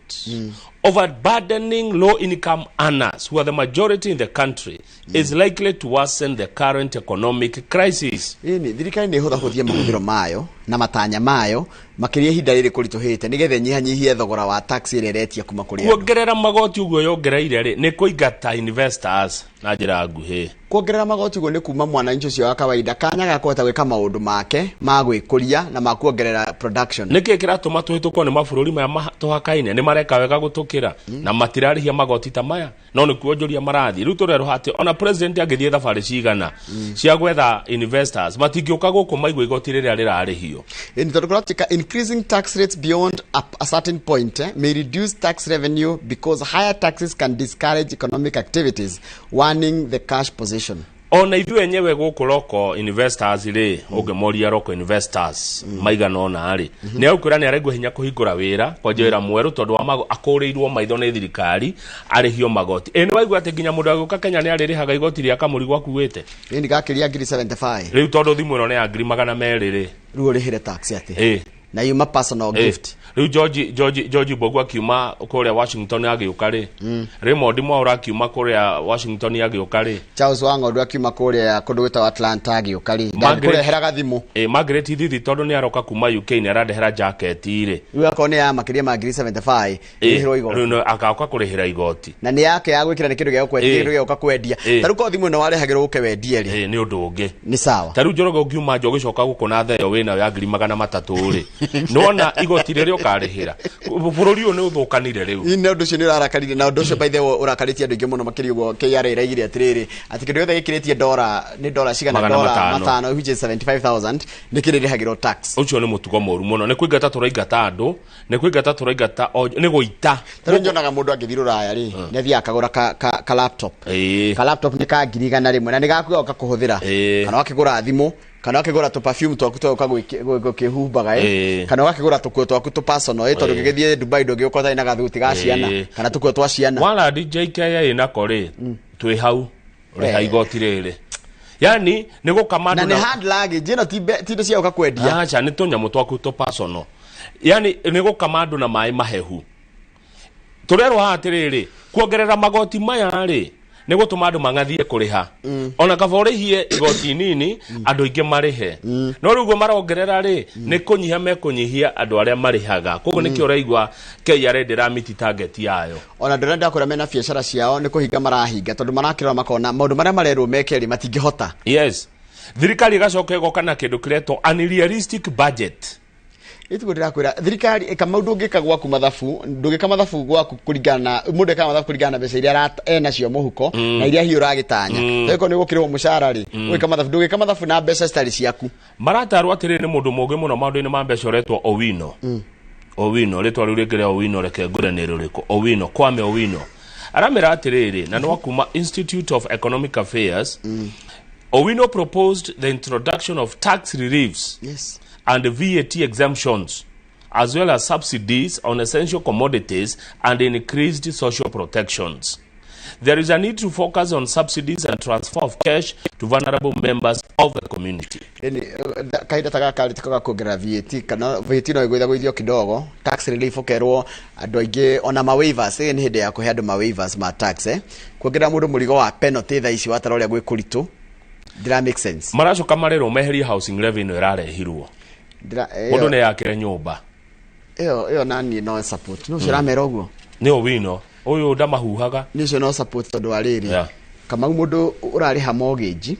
Overburdening low income earners, who are the majority in the country, is likely to worsen the current economic crisis. Ĩni thirikari nĩ ĩhũthahũthie mahũthĩro mayo na matanya mayo makĩria ihinda rĩrĩ kũritũhĩte, nĩgetha ĩnyihanyihie thogora wa tax ĩrĩa ĩretia kuma kũrĩ andũ. Kuongerera magoti ũguo yongereire rĩ, nĩ kũingata investors na njĩra nguhĩ. Kuongerera magoti ũguo nĩ kuma mwananchi ũcio wa kawaida kanya ga kũhota gwĩka maũndũ make ma gwĩkũria na ma kuongerera production. Nĩkĩ kĩratũma tũhĩtũkwo nĩ mabũrũri maya tũhakaine? Nĩ mareka wega gũtũkĩra na matirarĩhia magoti ta maya, no nĩ kuonjoria marathiĩ. Rĩu tũrerwo atĩ ona president angĩthiĩ thabarĩ cigana cia gwetha investors, matingĩũka gũkũ maigua igoti rĩrĩa rĩrarĩhio. Ĩni tondũ kũratuĩka increasing tax rates beyond a certain point may reduce tax revenue because higher taxes can discourage economic activities, warning the cash position. Ona ithuĩ enyewe gũkũ local investors rĩ, ũngĩmoria local investors maigana ũna rĩ, nĩ egũkwĩra nĩ araigua hinya kũhingũra wĩra, kwanjia wĩra mwerũ, tondũ wa akũrĩirwo maitho nĩ thirikari arĩhio magoti. Ĩ nĩ waigua atĩ nginya mũndũ agĩũka Kenya nĩ arĩrĩhaga igoti rĩa kamũrigo akuĩte? Ĩni gakĩria ngiri 75. Rĩu tondũ thimũ ĩno nĩ ya 200,000 rĩ, rĩu ũrĩhĩre tax atĩ na yuma personal gift. Rĩu George Mbogu akiuma kũrĩa Washington agĩũka rĩ, Raymond Mwaura akiuma kũrĩa Washington agĩũka rĩ, Charles Wang'ondu akiuma kũrĩa kũndũ gwĩtagwo Atlanta agĩũka rĩ, ndangĩkũrehera gathimũ. Margaret Thithi tondũ nĩ aroka kuma UK nĩ arandehera jaketi rĩ, Rĩu akorwo nĩ ya makĩria ma ngiri 75, ĩrĩhĩrwo igoti. Rĩu no agoka kũrĩhĩra igoti. Na nĩ yake ya gwĩkĩra, nĩ kĩndũ gĩa gũkwendia, kĩndũ gĩa gũka kwendia. Ta rĩu korwo thimũ ĩno warehagĩrwo ũke wendie rĩ, Nĩ ũndũ ũngĩ. Nĩ sawa. Ta rĩu Njoroge, ũngiuma nja ũgĩcoka gũkũ na theo wĩnayo ya 300,000 rĩ, nĩwona igoti rĩrĩa ũkarĩhĩra? Bũrũri ũyũ nĩ ũthũkanire rĩu. Ĩ, nĩ ũndũ ũcio nĩ ũrarakarire, na ũndũ ũcio, by the way, ũrakarĩtie andũ aingĩ mũno makĩria ũguo KRA ĩraigire atĩrĩrĩ, atĩ kĩndũ gĩothe gĩkĩrĩtie dora, nĩ dora cigana? Magana Dora matano. matano, which is 75,000, nĩ kĩrĩrĩhagĩrwo tax. Ũcio nĩ mũtugo mũru mũno. Nĩ kũingata tũraingata andũ, nĩ kũingata tũraingata nĩ gũita. Ta rĩu nyonaga mũndũ angĩthiĩ rũraya rĩ, nĩ athiaga akagũra ka laptop. Ka laptop nĩ ka 100,000 na nĩ gaku goka kũhũthĩra, kana wakĩgũra thimũ, kana wakĩgũra tũ perfume twaku twa gũka gwĩkĩhumbaga, kana ũgakĩgũra tũkuo twaku tũ personal, tondũ ũngĩgĩthiĩ Dubai ndũngĩgũkorwo ũtarĩ na gathuti ga ciana kana tũkuo twa ciana. Warandi JKIA nako rĩ, twĩ hau rĩha igoti rĩrĩ, yani nĩ gũkama Na andũ nĩ hand luggage ĩno, ti indo cia gũka kwendia. Aca, nĩ tũnyamũ twaku tũ personal, yani nĩ gũkama andũ na maĩ mahehu. Tũrerwo haha atĩrĩrĩ, kuongerera magoti maya rĩ, nĩ gũtũma andũ mang'athie kũrĩha. Ona kaba ũrĩhie igoti nini, andũ aingĩ marĩhe. No rĩu ũguo marongerera rĩ, nĩ kũnyihia mekũnyihia andũ arĩa marĩhaga. Koguo nĩkĩo ũraigua KRA ndĩramiti target yayo. Ona ndĩrenda ndakũrĩa mena biacara ciao nĩ kũhinga marahinga, tondũ marakĩrora makona maũndũ marĩa marerwo meke rĩ, matingĩhota. Yes, thirikari ĩgacoka ĩgoka na kĩndũ kĩretwo unrealistic budget. Itugo ndĩrakwĩra thirikari ĩka maũndũ, ũngĩka gwaku mathabu, ndũngĩka mathabu gwaku kũringana na mũndũ ekaga mathabu kũringana na mbeca iria enacio mũhuko na iria hihi ũragĩtanya. Rĩu nĩ gũkĩrĩhwo mũcara rĩ, ũgĩka mathabu, ndũngĩka mathabu na mbeca citarĩ ciaku. Maratarwo atĩrĩrĩ nĩ mũndũ mũũgĩ mũno maũndũ-inĩ ma mbeca ũretwo Owino. Owino, rĩtwa rĩu rĩngĩ rĩa Owino reke ngũre nĩ rĩrĩkũ? Owino, Kwame Owino, aramĩra atĩrĩrĩ, na nĩ wa kuma Institute of Economic Affairs. Owino proposed the introduction of tax reliefs and VAT exemptions, as well as subsidies on essential commodities and increased social protections. There is a need to focus on subsidies and transfer of cash to vulnerable members of the community. Kahinda ta gaka rĩ tikoga kuongerera VAT kana VAT no ĩgũithagũithio kidogo, tax relief ũkerwo andũ aingĩ ona ma waivers, ĩ nĩ hĩndĩ ya kũhe andũ ma waivers ma tax, kuongerera mũndũ mũrigo wa penalty thaa ici watara ũrĩa gwĩ kũritũ ndira make sense. Maracoka marerwo meherie housing levy ĩno ĩrarehirwo. Mũndũ nĩ yakĩre nyũmba ĩyo nani no support no ciramera ũguo nĩ Owino ũyũ ndamahuhaga nĩ ũcio no support tondũ wa rĩrĩ Kamau mũndũ ũrarĩha mortgage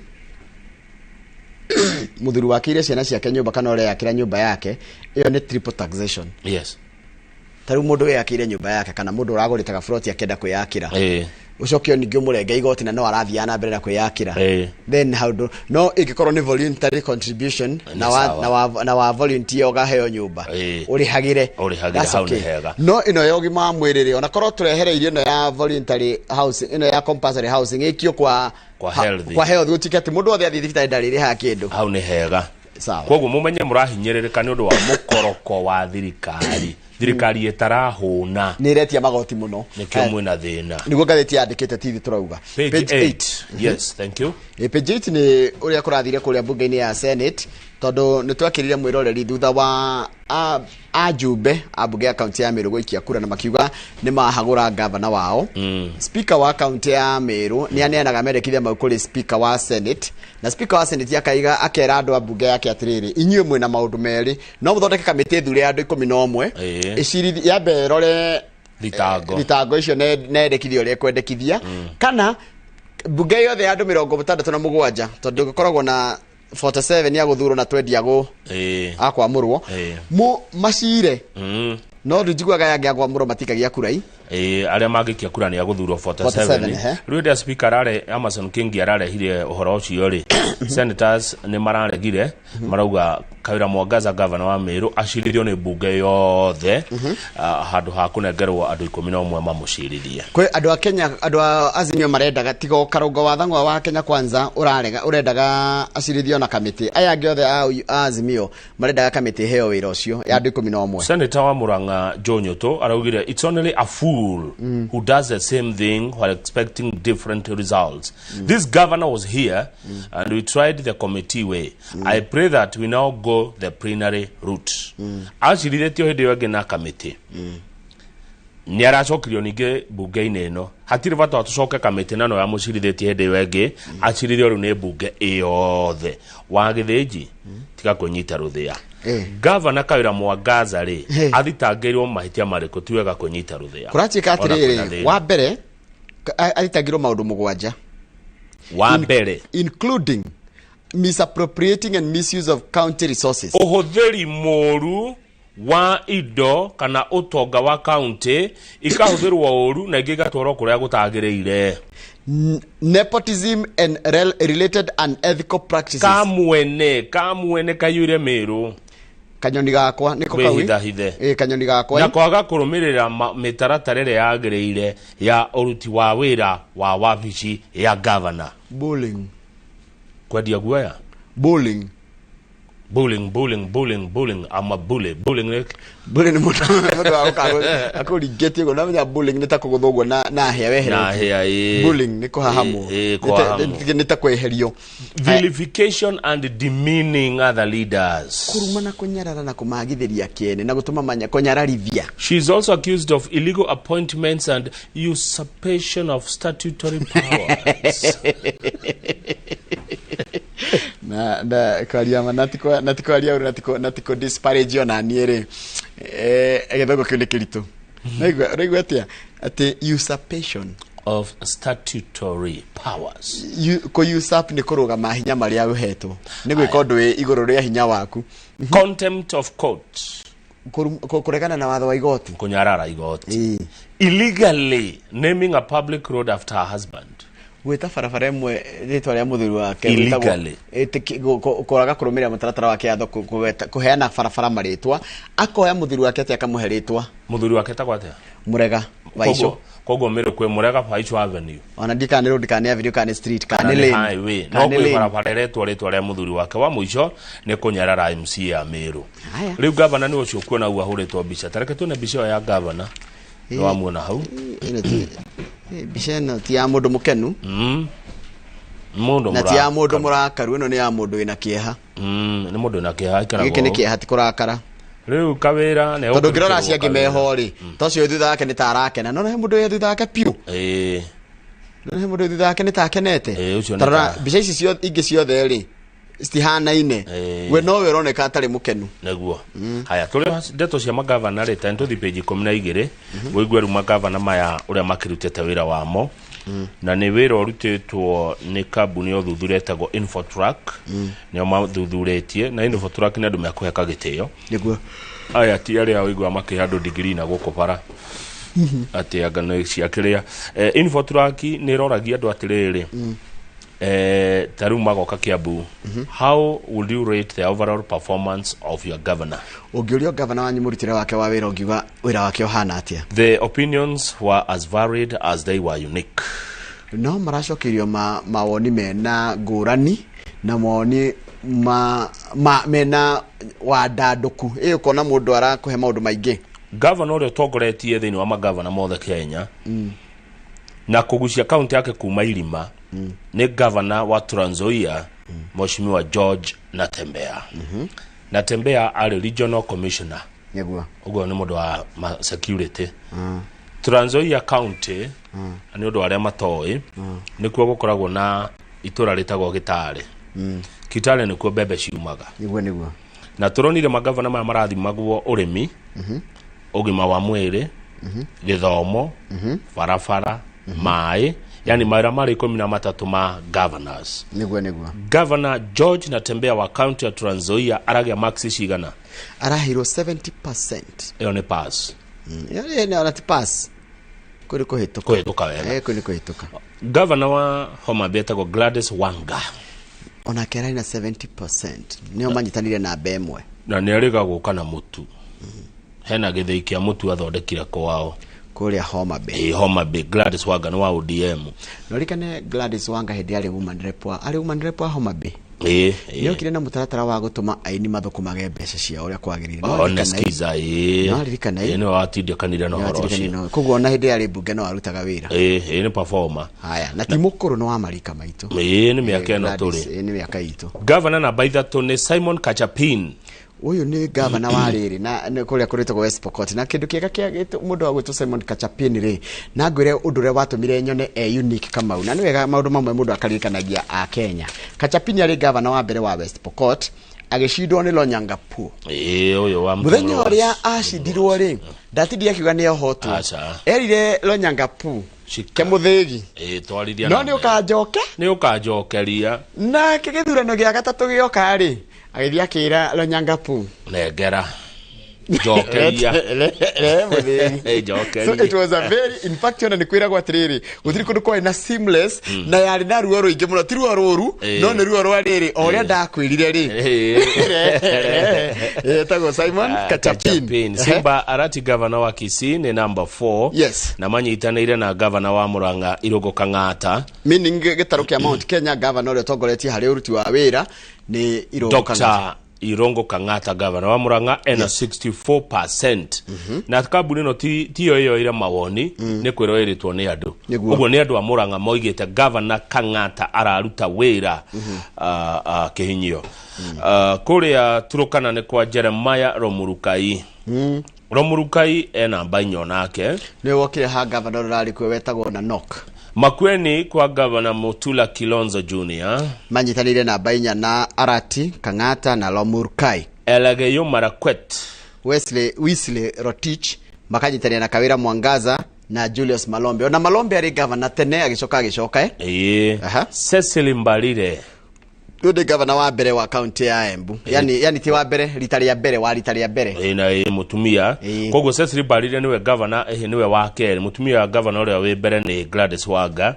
mũthuri wakĩire ciana ciake nyũmba kana ũreyakĩra nyũmba yake, ĩyo nĩ triple taxation. Yes. Ta rĩu mũndũ wĩyakĩire nyũmba yake kana mũndũ ũragũrĩte gaburoti akĩenda kwĩyakĩra, ũcoke ningĩ ũmũrenge igoti na no arathiaga na mbere na kwĩyakĩra, then how do no ĩngĩkorwo nĩ voluntary contribution na wa volunteer ũgaheo nyũmba ũrĩhagĩre, hau nĩ hega. No ĩno ya ũgima wa mwĩrĩ rĩ, onakorwo tũrehereirie ĩno ya voluntary housing, ĩno ya compulsory housing ĩkio kwa health gũtuĩke atĩ mũndũ wothe athiĩ thibitarĩ ndarĩrĩhaga kĩndũ, hau nĩ hega. Sawa. Koguo mũmenye mũrahinyĩrĩrĩka nĩ ũndũ wa mũkoroko wa thirikari. Thirikari ĩtarahũna nĩ ĩretia magoti mũno, nĩkĩo mwĩna thĩna. Nĩguo ngathĩti yandĩkĩte tithi tũrauga. Page 8. Yes, thank you. Page 8 nĩ ũrĩa kũrathire kũrĩa bunge-inĩ ya Senate, tondũ nĩ twakĩrire mwĩroreri thutha wa ajumbe a bunge ya kaunti ya Meru gũikia kura na makiuga nĩ mahagũra gavana wao. Speaker wa kaunti ya Meru nĩ aneanaga mendekithia mau kũrĩ speaker wa Senate, na speaker wa Senate akaiga akera andũ a bunge yake atĩrĩrĩ, inyuĩ mwĩna maũndũ merĩ, no mũthondeke kamĩtĩ thure ya andũ 11 ĩcirithie yambe ĩrore thitango icio nendekithia ũrĩa ĩkwendekithia, kana bunge yothe ya andũ 67 tondũ gũkoragwo na 47 ya gũthurwo na 20 ya akwamũrwo macire. No ndinjiguaga yangĩ akwamũrwo matikagia kura i arĩa mangĩikia kura nĩ agũthurwo 47. Rĩu hĩndĩ ya speaker arare Amason King ararehire ũhoro ũcio rĩ, senators nĩ mararegire, marauga Kawira Mwangaza governor wa Meru acirithio nĩ bunge yothe handũ ha kũnengerwo andũ 11 mamũcirithie. Kwĩ andũ a Kenya, andũ a Azimio marendaga tiga Karũngo wa Thang'wa wa Kenya Kwanza ũrarega ũrendaga acirithio na kamĩtĩ, aya angĩ othe a Azimio marendaga kamĩtĩ ĩheo wĩra ũcio ya andũ 11. Senator wa Murang'a Joe Nyutu araugire it's only a fool who does the same thing while expecting different results. This governor was here and we tried the committee way. I pray that we now go the plenary route. Acirithĩtio hĩndĩ ĩyo ĩngĩ na kamĩtĩ, nĩ aracokirio ningĩ bunge-inĩ ĩno, hatirĩ bata wa tũcoke kamĩtĩ na no yamũcirithĩtie hĩndĩ ĩyo ĩngĩ, acirithio rĩu nĩ bunge ĩyothe. Wa Gĩthĩnji tiga kwĩnyita rũthĩa. Gavana Kawira Mwangaza rĩ athitangĩirwo mahĩtia marĩkũ? Ti wega kwĩnyita rũthĩa. Kũratuĩka atĩrĩrĩ, wa mbere athitangĩirwo maũndũ 7. Wa mbere, including misappropriating and misuse of county resources, ũhũthĩri mũru wa indo kana ũtonga wa county ikahũthĩrwo ũru na ingĩ igatwarwo kũrĩa gũtagĩrĩire. Nepotism and related unethical practices. Kamwene kaiyũire Meru. Kanyoni gakwa nĩko kau wĩhithahithe. Kanyoni gakwa na kwaga kũrũmĩrĩra mĩtaratara ĩrĩa yagĩrĩire ya ũruti wa wĩra wa wabici ya governor. Bullying, kwendia guoya, bullying. Bullying. I'm a bully. Bullying bullying mũndũ wa akũringĩtie ũguo, namenya bullying nĩ ta kũgũthwo ũguo na hĩa weheretio. Na hĩa, Bullying nĩ kũhahamwo, nĩ ta kweherio. Vilification and demeaning other leaders. Kũruma na kũnyarara na kũmagithĩria kĩene na gũtũma manya kũnyararithia. She is also accused of illegal appointments and usurpation of statutory powers. Na kwaria ma natiko aria uru natiko disparage ona niĩ rĩ, gĩthũngũ kĩu nĩ kĩritũ. Ũraigua atĩa atĩ usurpation of statutory powers. Kũ usurp nĩ kũrũgama hinya marĩa ũhetwo, nĩ gwĩka ũndũ wĩ igũrũ rĩa hinya waku. Contempt of court, kũregana na watho wa igoti, kũnyarara igoti. Illegally naming a public road after her husband. Gwĩta barabara ĩmwe rĩtwa rĩa mũthuri wake illegally, kũraga kũrũmĩrĩra mũtaratara wa kĩatho, kũheana barabara marĩtwa, akoya mũthuri wake atĩ akamũhe rĩtwa. Mũthuri wake etagwo atĩa? Mũrega Waico. Koguo Meru kwĩ Mũrega Baicu Avenue. Ona ndikana nĩ road kana nĩ avenue kana nĩ street kana Kana nĩ nĩ lane. highway no Kana nĩ kwĩ lane. barabara ĩretwo rĩtwa rĩa mũthuri wake wa mũico nĩ kũnyarara MC ya Meru. Haya. Rĩu gavana nĩ ũcio ũkuona hau ahũrĩtwo mbica. Ta reke tuone mbica ĩyo ya gavana. Nĩ wamuona hau. Ĩno ti mbica ĩno ti ya mũndũ mũkenu. Mũndũ Na ti ya mũndũ mũrakaru, ĩno nĩ ya mũndũ wĩna kĩeha. Nĩ mũndũ wĩna kĩeha aikaragwo. Gĩkĩ nĩ kĩeha ti kũrakara. Rĩu kawĩra nĩ Tondũ ũngĩrora acio angĩ meho rĩ, ta ũcio wĩ thutha wake nĩ ta arakena. No he mũndũ wĩ thutha wake piũ. No he mũndũ wĩ thutha wake nĩ ta akenete. Ũcio nĩ Ta rora mbica ici ciothe ingĩ ciothe rĩ, citihanaine. We nowe ũroneka atarĩ mũkenu. Nĩguo. Haya, tũrĩ ndeto cia magavana rĩ, ta nĩtũthiĩ page 12, wĩigue rĩu magavana maya ũrĩa makĩrutĩte wĩra wamo. Na nĩ wĩra ũrutĩtwo nĩ kambuni ya ũthuthuria ĩtagwo Infotrack. Nĩo mathuthurĩtie, na Infotrack nĩ andũ mekũheka gĩtĩo. Nĩguo. Aya ti arĩa ũiguaga makĩhe andũ degree na gũkũ bara. Atĩ anga nĩ cia kĩrĩa. Infotrack nĩ ĩroragia andũ atĩrĩrĩ. Ta rĩu magoka Kiambu. How would you rate the overall performance of your governor? Ũngĩũrio gavana wanyu mũrutĩre wake wa wĩra ũngiuga wĩra wake ũhana atĩa? The opinions were as varied as they were unique. No maracokeirio mawoni mena ngũrani na mawoni mena wandandũku. Ĩ ũkona mũndũ arakũhe maũndũ maingĩ. Governor ũrĩa ũtongoretie thĩinĩ wa magavana mothe Kenya na kũgucia kaunti yake kuma irima nĩ governor wa Trans Nzoia, Mheshimiwa George Natembeya. Natembeya arĩ regional commissioner. Nĩguo. Ũguo nĩ mũndũ wa security. Trans Nzoia County nĩ ũndũ arĩa matoĩ nĩkuo gũkoragwo na itũra rĩtagwo Gĩtare. Kitale nĩkuo mbembe ciumaga. Nĩguo nĩguo. Na tũronire magavana maya marathimagwo ũrĩmi, ũgima wa mwĩrĩ, gĩthomo, barabara, maĩ, yani mawĩra marĩ 13 ma governors. Nĩguo nĩguo. Governor George Natembeya wa county ya Trans Nzoia aragĩa marks cigana? Araheirwo 70%. Ĩyo nĩ pass. Ĩyo nĩ ona ti pass. Kũrĩ kũhĩtũka. Kũhĩtũka wega. Kũrĩ kũhĩtũka. Governor wa Homa Bay etagwo Gladys Wanga. Onake ararĩ na 70%. Nĩo manyitanire namba ĩmwe. Na nĩ arĩga gũka na mũtu. Hena gĩthĩi kĩa mũtu athondekire kwao. Kũrĩa Homa Bay. Homa Bay. Gladys Wanga nĩ wa ODM. No ririkane Gladys Wanga hĩndĩ arĩ woman rep wa, arĩ woman rep wa Homa Bay. Nĩokire na mũtaratara wa gũtũma aini mathũkũmage mbeca ciao ũrĩa kwagĩrĩire. One skiza. No ririkana Nĩ watindĩkanire na ũhoro ũcio. Koguo ona hĩndĩ yarĩ mbunge no arutaga wĩra. Nĩ performer. Haya, na ti mũkũrũ nĩ wa marika maitũ. Nĩ mĩaka ĩno tũrĩ. Nĩ mĩaka itũ. Governor namba 3 nĩ Simon Kachapin. Ũyũ nĩ gavana wa rĩrĩ na kũrĩa kũrĩtagwo West Pokot. Na kĩndũ kĩega kĩa mũndũ wa gwĩtwo Simon Kachapin rĩ, na ngwĩre ũndũ ũrĩa watũmire nyone e unique Kamau. Na nĩ wega maũndũ mamwe mũndũ akaririkanagia a Kenya. Kachapin arĩ gavana wa mbere wa West Pokot, agĩcindwo nĩ Lonyangapuo. Ũyũ wa mũthenya ũrĩa acindirwo rĩ, ndatindire akiuga nĩ ohotwo. Erire Lonyangapuo kemũthĩgi. Twarithia. No nĩ ũkanjoke? Nĩ ũkanjokeria. Nake gĩthurano gĩa gatatũ gĩoka rĩ, agĩthiĩ akĩra Lonyangapuo nengera njokeria. So it was a very, in fact ona nĩ kwĩragwo atĩrĩrĩ, gũtirĩ kũndũ kwarĩ na seamless na yarĩ na ruo rũingĩ mũno, ti ruo rũru no nĩ ruo rwa rĩrĩ o ũrĩa ndakwĩrire rĩ. Etagwo Simon Kachapin. Simba Arati governor wa Kisii nĩ number 4. Yes. Na manyitanĩire na governor wa Murang'a Irũngũ Kang'ata. Meaning gĩtarũ kĩa Mount Kenya governor ũrĩa ũtongoretie harĩ ũruti wa wĩra nĩ Irũngũ Kang'ata. Irũngũ Kang'ata governor wa Murang'a ena 64%. Na kambuni ĩno tiyo ĩyoire mawoni, nĩ kwĩrwo ĩrĩtwo nĩ andũ. Ũguo nĩ andũ a Murang'a moigĩte governor Kang'ata araruta wĩra kĩhinyio. Kũrĩa Turukana nĩ kwa Jeremiah Romurukai. Romurukai ena namba 4 nake. Nĩwe wokire ha governor ũrarĩ kuo wetagwo Nanok. Makueni kwa governor Mutula Kilonzo Jr. Manyitanĩire namba 4 na Arati Kang'ata na Lomurukai. Elgeyo Marakwet, Wesley Rotich makanyitanĩra na Kawira Mwangaza na Julius Malombe. Ona Malombe arĩ governor tene agĩcoka agĩcoka. Cecily Mbarire. Nĩ governor wa mbere wa county ya Embu. Yani ti wa mbere, rita rĩa mbere wa rita rĩa mbere. Na mũtumia. Koguo Cecily Mbarire niwe governor, niwe wa kerĩ. Mũtumia wa governor ũrĩa wĩ mbere nĩ Gladys Wanga.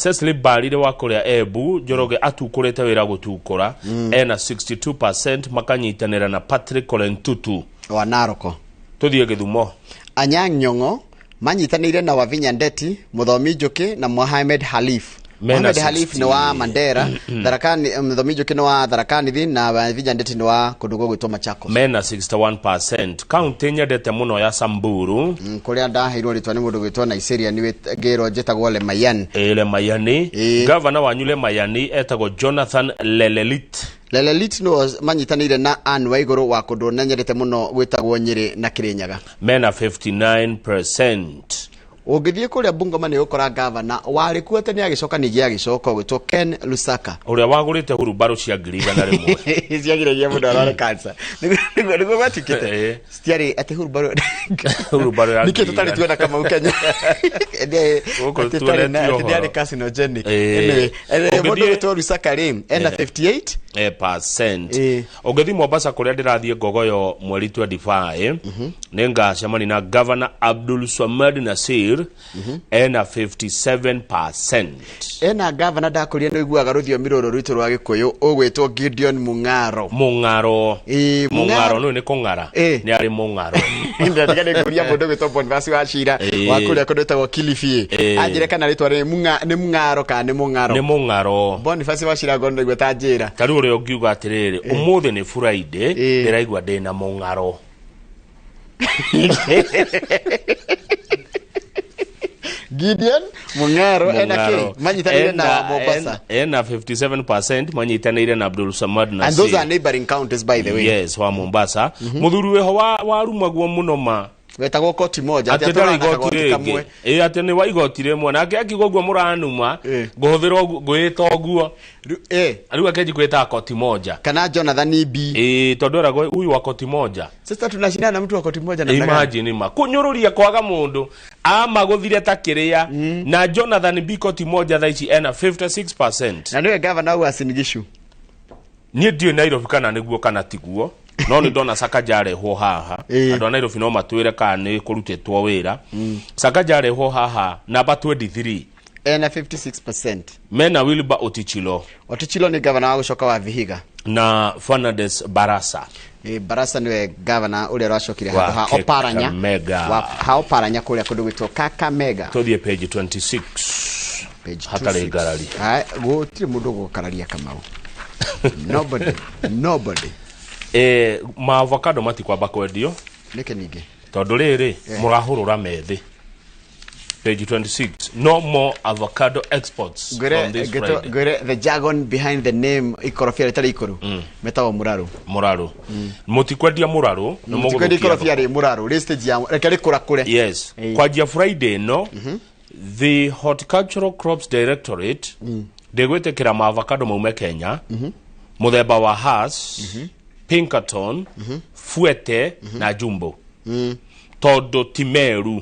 Cecily Mbarire wa kũrĩa Embu, Njoroge atukũrĩte wĩra gũtukũra. Ena 62% makanyitanĩra na Patrick Olentutu wa Naroko. Tũthiĩ Gĩthumo. Anyang' Nyong'o Manyitanĩire na Wavinya Ndeti, Mũthomi Njũkĩ na Mohamed Halif. Mena Mohamed Halif 60. nĩ wa Mandera, Tharaka-Ni, Mũthomi Njũkĩ nĩ wa Tharaka Nithi na Wavinya Ndeti nĩ wa kũndũ gũgwĩtwo Machakos. Mena 61%. Kaunti nyendete mũno ya Samburu. Kũrĩa ndaheirwo rĩtwa nĩ mũndũ gwĩtwo Nigeria nĩ ngĩrwo njĩtagwo Lemayan. Lemayani. Gavana wanyu Lemayani etagwo Jonathan Lelelit. Lelelit no manyitanĩire na Anne Waigũrũ wa kũndũ na nyendete mũno gwĩtagwo Nyĩrĩ na Kĩrĩnyaga. Mena 59%. Ũngĩthiĩ kũrĩa Bungoma nĩ ũgũkora gavana warĩ kuo tene agĩcoka ningĩ agĩcoka ũgwĩtwo Ken Lusaka. Ũrĩa wagũrĩte hurumbarũ cia 100,000. Ciagiragia mũndũ arware cancer. Nĩguo gwatuĩkĩte. Citiarĩ atĩ hurumbarũ. Hurumbarũ ya Nĩkĩ tũtarĩ tuona Kamau Kenya? Gũkũ Atĩ tarĩ na- tuonetio atĩ ũhoro. ndĩarĩ carcinogenic. Anyway, mũndũ ũgwĩtwo Lusaka rĩ ena 58 percent. Ũngĩthiĩ Mombasa kũrĩa ndĩrathiĩ Ngogoyo mweri 25, nĩ ngacemania na Governor Abdul Swamad Nasir, ena 57%. Ena gavana ndakũria nĩ ũiguaga rũthiomi rũrũ rwitũ rwa Gĩkũyũ ũgwĩtwo Gideon Mung'aro. Mung'aro. Mung'aro Mung'aro. nĩ kũng'ara. Nĩ arĩ Mung'aro. Ndatiga nĩ ngũria mũndũ ũgwĩtwo Boniface wa Cira wa kũrĩa kũndũ gwĩtagwo Kilifi. Anjĩre kana rĩtwa rĩrĩ nĩ Mung'aro kana nĩ Mung'aro. Nĩ Mung'aro. Boniface wa Cira ngona ndaigua ta njĩra. Ta rĩu ũrĩa ũngiuga atĩrĩrĩ, ũmũthĩ nĩ Friday, ndĩraigua ndĩna mũng'aro. Gideon Mung'aro ena kĩ? Manyitanĩire na Mombasa. Ena 57% manyitanĩire na Abdul Samad Nasir. And those are neighboring counties, by the way. Yes, wa Mombasa. Mũthuri wĩho warumagwo mũno ma. Wetagwo koti moja. Atĩ Atĩ ndarĩ atũraga na igoti kagoti rĩngĩ. kamwe. Ĩ atĩ nĩ wa igoti rĩmwe nake akiuga ũguo mũranuma ngũhũthĩra ngwĩta ũguo. Rĩu akenji kwĩtaga koti moja. Kana Jonathan B. Ĩ tondũ eragwo huyu wa koti moja. Sasa tunashindana na mtu wa koti moja namna gani? Imagine ma kũnyũrũria kwaga mũndũ amagũthire ta kĩrĩa na Jonathan B koti moja thaa ici ena 56%. Na nĩwe gavana wa Uasin Gishu. Niĩ ndiũĩ Nairobi kana nĩguo kana tiguo, no nĩ ndona Sakaja arehwo haha. Andũ a Nairobi no matwĩre kana nĩ kũrutĩtwo wĩra. Sakaja arehwo haha namba 23. Ena 56%. Mena Wilbur Otichilo. Otichilo nĩ gavana wa gũcoka wa Vihiga. Na Fernandes Barasa. Barasa niwe gavana ũrĩa ũracokire Wa handũ ha Oparanya. Kakamega. Wa ha Oparanya kũrĩa kũndũ gwĩtwo Kakamega. Tũthiĩ page 26. Page Hatarĩ 26. ngarari. Ai, gũtirĩ mũndũ ũgũkararia Kamau. Nobody. Nobody. Ma avocado matikwamba kwendio. Nĩkĩ ningĩ? Tondũ rĩrĩ mũrahũrũra methĩ. Page 26. No more avocado exports from this Friday. Ngwĩre the jargon behind the name ikorobia rĩtarĩ ikũrũ metagwo mũrarũ. Mũrarũ. Mũtikwendia mũrarũ, nĩ Mũtikwendia mũgũthũkia ikorobia rĩ mũrarũ rĩ stage ya reke rĩkũrakũre. Yes. Kwanjia Friday no, the Horticultural Crops Directorate ndĩgwĩtĩkĩra ma avocado maume Kenya, mũthemba wa Hass, Pinkerton, Fuete na Jumbo. Tondũ ti meru.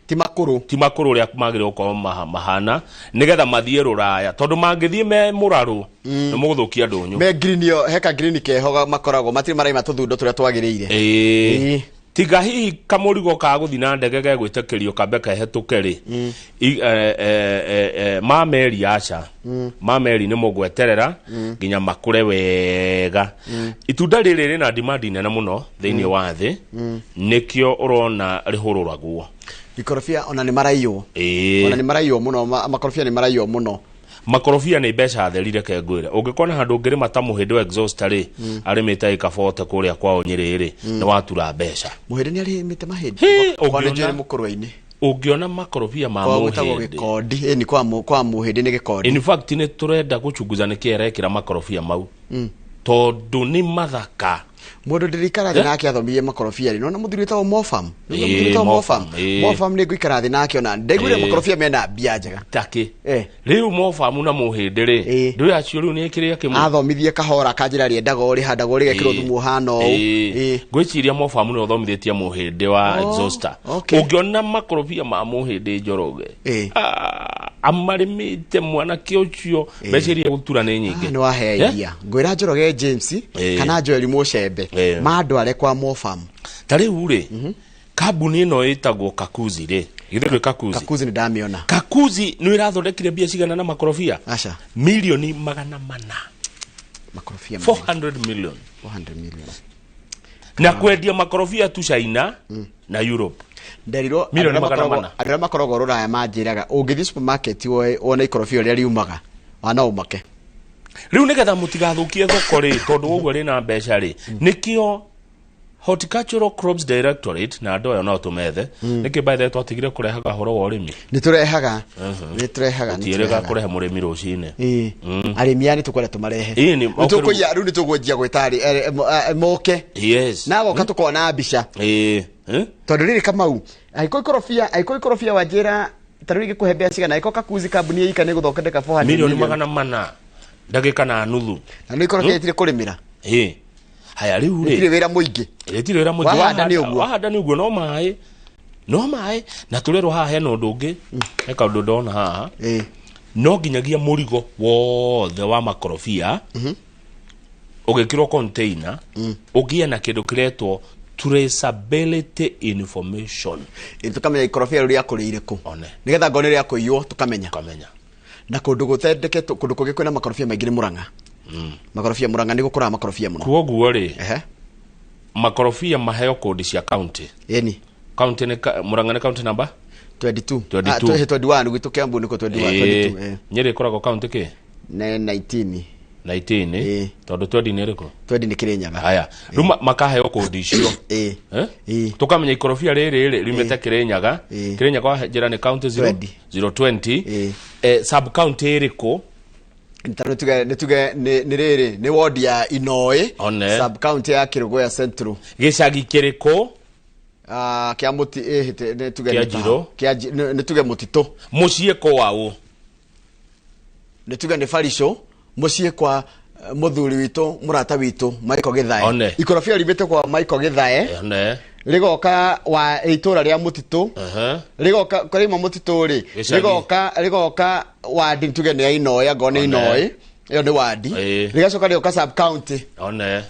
Ti makũrũ. Ti makũrũ ũrĩa magĩrĩirwo gũkorwo mahana nĩgetha mathiĩ rũraya tondũ mangĩthiĩ me mũrarũ nĩ mũgũthũkia ndũnyũ. Me green yo heka green keho makoragwo matirĩ maraima tũthundo tũrĩa twagĩrĩire. Tiga hihi kamũrigo ka gũthiĩ na ndege gegwĩtĩkĩrio kambe kehetũke rĩ, ma meri aca, ma meri nĩ mũgweterera nginya makũre wega. Itunda rĩrĩ rĩna demand nene mũno thĩinĩ wa thĩ, nĩkĩo ũrona rĩhũrũragwo. Ikorobia ona nĩ maraiywo. Ona nĩ maraiywo mũno, makorobia nĩ maraiywo mũno. Makorobia nĩ mbeca theri reke ngwĩre. Ũngĩkona handũ ũngĩrĩma ta mũhĩndĩ wa exhauster rĩ, arĩmĩte ĩka 40 kũrĩa kwao Nyĩrĩ rĩ, nĩ watura mbeca. Mũhĩndĩ nĩ arĩmĩte mahĩndĩ. Kwa nĩ njũĩ mũkũrwe-inĩ. Ũngĩona makorobia ma Kwao gwĩtagwo mũhĩndĩ. gĩkondi. Ĩni kwa mũhĩndĩ nĩ gĩkondi. In fact nĩ tũrenda gũchunguza nĩkĩ arekĩra makorobia mau. Tondũ nĩ mathaka. Mũndũ ndĩrĩikara thĩ nake athomirie makorobia rĩ, nona mũthuri wĩtagwo Mofam. Nĩguo mũthuri wĩtagwo Mofam. Mofam nĩ ngũikara thĩ nake ona ndaiguire makorobia mena mbia njega. Takĩ. Rĩu Mofamu na mũhĩndĩ rĩ, ndũĩ acio rĩu nĩ kĩrĩa kĩmwe. Athomithie kahora kanjĩra rĩendagwo rĩhandagwo rĩgekĩrwo thumu ũhana ũũ. Ngwĩciria Mofamu nĩwe ũthomithĩtie mũhĩndĩ wa exhauster. Ũngĩona makorobia ma mũhĩndĩ Njoroge, amarĩmĩte mwanake ũcio, mbeca iria gũtura nĩ nyingĩ. Nĩ wahe idea. Ngwĩra Njoroge James kana Joel Mũcembe mandware kwa Mofam. Ta rĩu rĩ, kambuni ĩno ĩtagwo Kakuzi rĩ, githĩ ndũĩ Kakuzi? Kakuzi nĩ ndamĩona. Kakuzi nĩ ĩrathondekire mbia cigana na makorobia? Aca. Milioni 400. Makorobia 400 million. 400 million. Na kwendia makorobia tu China na Europe. Nderirwo Milioni 400. Andũ arĩa makoragwo rũraya manjĩraga ũngĩthiĩ supermarket wone ikorobia ũrĩa riumaga wana ũmake. Rĩu nĩgetha mũtigathũkie thoko rĩ, tondũ ũguo rĩna mbeca rĩ, nĩkĩo Horticultural Crops Directorate na andũ aya no tũmethe. Nĩkĩ by the way twatigire kũrehaga ũhoro wa ũrĩmi? Nĩtũrehaga. Nĩtũrehaga. Gũtiĩrĩga kũrehe mũrĩmi rũcinĩ. Ĩĩ. Arĩmi aya nĩtũkwenda tũmarehe. Ĩĩ, nĩ- Nĩtũkũiya rĩu nĩtũgũnjia gwĩta moke. Yes. Na goka tũkona mbica. Ĩĩ. Tondũ rĩrĩ Kamau, angĩkorwo ikorobia wanjĩra ta rĩu ingĩkũhe mbeca cigana, angĩkorwo Kakuzi kambuni ĩika nĩ gũthondeka 400 Milioni million. 400 ndagĩka na nuthu. Na nĩ ikorobia rĩtirĩ kũrĩmĩra. Ĩĩ. Haya rĩu rĩ. Rĩtirĩ wĩra mũingĩ. Rĩtirĩ wĩra mũingĩ. Wahanda nĩ ũguo. Wahanda nĩ ũguo no maĩ. No maĩ. Na tũrerwo haha hena ũndũ ũngĩ. He kaũndũ ndona haha. No nginyagia mũrigo wothe wa makorobia ũgĩkĩrwo container ũgĩe na kĩndũ kĩretwo traceability information. Tũkamenya ikorobia rĩu rĩakũrĩire kũ. Nĩgetha ngone rĩakũiywo tũkamenya. Na kũndũ gũthendeketwo, kũndũ kũngĩ kwĩna makorobia maingĩ nĩ Murang'a. Makorobia Murang'a nĩ gũkũraga makorobia mũno. Kwoguo rĩ, makorobia maheo kodi cia county. Ĩni. County nĩ Murang'a nĩ county number 22. 22. 21 gwitũ Kiambu nĩkuo 21, 22. Nyĩrĩ ĩkoragwo county kĩ? Nĩ 19. 19 tondũ 20 nĩ ĩrĩkũ? 20 nĩ Kĩrĩnyaga. Haya, rĩu makaheo kodi icio. Tũkamenya ikorobia rĩrĩ rĩ riumĩte Kĩrĩnyaga. Kĩrĩnyaga wa njĩra nĩ county 0 020. Sub county ĩrĩkũ? Nĩtuge nĩ rĩrĩ nĩ ward ya Inoĩ, sub county ya Kĩrũgũya Central. Gĩcagi kĩrĩkũ? Kĩa mũti nĩtuge Kĩa Njirũ. Nĩtuge mũtitũ. Mũciĩ kwaũ? Nĩtuge nĩ Barisho, mũciĩ kwa mũthuri witũ, mũrata witũ Michael Githae. Ikorobia riumĩte kwa Michael Githae. Rĩgoka wa itũra rĩa mũtitũ. Rĩgoka kũrĩma mũtitũ rĩ, rĩgoka wadi tuge nĩ ya Inoĩ, angorwo nĩ Inoĩ, ĩyo nĩ wadi. Rĩgacoka rĩgoka sub county.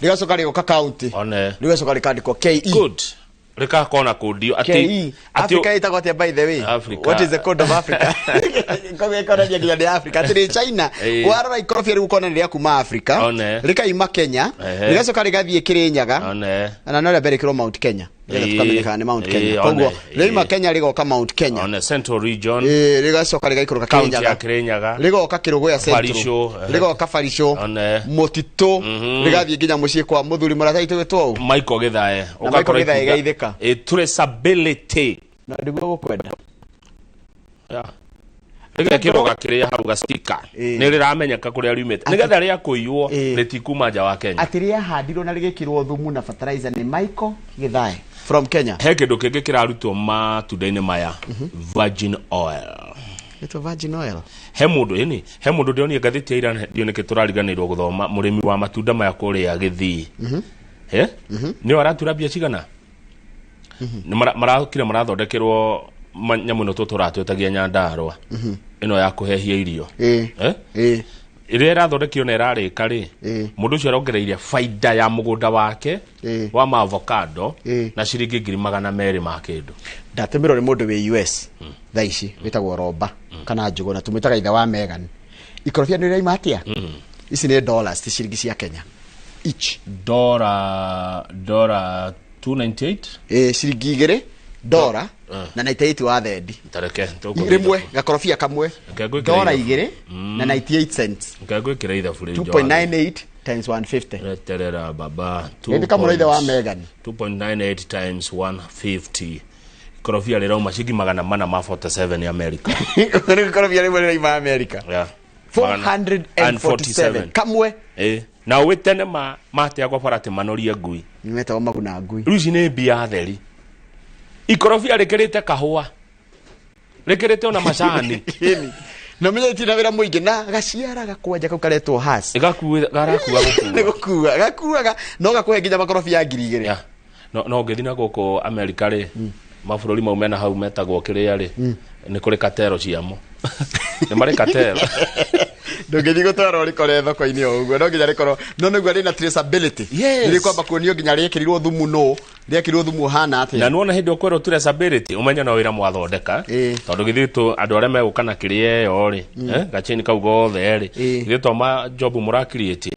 Rĩgacoka rĩgoka county. Rĩgacoka rĩkandĩkwo KE. Good. Rĩgakorwo na kodi atĩ Africa ĩtagwo atĩa by the way? What is the code of Africa? Koguo ĩkonania nginya nĩ Africa. Atĩ nĩ China. Warora ikorobia rĩu ũkona nĩ rĩa kuma Africa. Rĩkaima Kenya. Rĩgacoka rĩgathiĩ Kĩrĩnyaga. Na no rĩa mbere rĩkĩrwo Mount Kenya. Nĩgetha tũkamenye kana nĩ Mount Kenya. Koguo rĩaima Kenya rĩgoka Mount Kenya. Central Region. Rĩgacoka rĩgaikũrũka Kĩrĩnyaga. Kĩrĩnyaga. Rĩgoka Kĩrũgũya Central. Rĩgoka Barisho. Mũtitũ. Rĩgathiĩ nginya mũciĩ kwa mũthuri mũrata witũ wĩtwo ũũ? Michael Githae. Na Michael Githae gaithĩka. Traceability. Na nĩguo gũkwenda. Rĩgekĩrwo gakĩrĩa hau gastika. Nĩ rĩramenyeka kũrĩa riumĩte. Nĩgetha rĩakũiywo rĩtikuma nja wa Kenya. Atĩ rĩahandirwo na rĩgĩkĩrwo thumu na fertilizer nĩ Michael Githae from Kenya. He kĩndũ kĩngĩ kĩrarutwo matunda-inĩ maya, virgin oil. Ĩtwo virgin oil. He mũndũ ĩni, he mũndũ ndĩronire ngathĩti ya ira ndiũ nĩkĩ tũrariganĩirwo gũthoma, mũrĩmi wa matunda maya kũrĩa Gĩthii. Nĩwe aratura mbia cigana? Nĩ marakire marathondekerwo nyamũ ĩno tũtũratwĩtagia Nyandarũa. Ĩno ya kũhehia irio. Ĩrĩa ĩrathondekio na ĩrarĩka rĩ, mũndũ ũcio arongereirie baida ya mũgũnda wake wa ma avocado na ciringi 200,000 ma kĩndũ. Ndatũmĩrwo nĩ mũndũ wĩ US thaa ici wĩtagwo Romba kana Njũgũ na tũmwĩtaga ithe wa Megan. Ikorobia nĩ rĩraima atĩa? Ici nĩ dollars ti ciringi cia Kenya. Each. Dora 298? Ciringi igĩrĩ dora na 98 wa thendi. Tareke rĩmwe gakorobia kamwe dora igĩrĩ na 98 cents. Ngwĩkĩra ithabu rĩu. 2.98 times 150. Reterera baba. Nĩ kamũra ithe wa Megan. 2.98 times 150. Ikorobia rĩrauma ciringi 447 ya America. Ikorobia rĩmwe rĩrauma America. 447 kamwe. Na wĩtene mateagwo bara atĩ manorie ngui. Nĩmetagwo maguna ngui. Rĩu ici nĩ mbia theri. Ikorobia rĩkĩrĩte kahũa. Rĩkĩrĩte ona macani. Na menya itina wĩra mũingĩ na gaciara gakwanja kau karetwo has. Gakua garakua gũkua. Nĩ gũkua. Gakuaga no gakũhe nginya makorobia 2,000. No ngĩthiĩ na gũkũ America rĩ, mabũrũri mau mena hau metagwo kĩrĩa rĩ, nĩ kũrĩ katero ciamo. Nĩ marĩ katero. Ndũngĩthiĩ gũtwara ũrĩkore thoko-inĩ o ũguo, no nginya rĩkorwo no nĩguo rĩna traceability. Nĩ kwamba kuonio nginya rĩekĩrirwo thumu nũ, rĩekĩrirwo thumu ũhana atĩa. Na nĩwona hĩndĩ ũkwĩrwo traceability, ũmenye no wĩra mwathondeka, tondũ githĩ andũ arĩa megũka na kĩrĩa ĩyo rĩ, gacheni kau gothe rĩ, githĩ to ma job mũra create.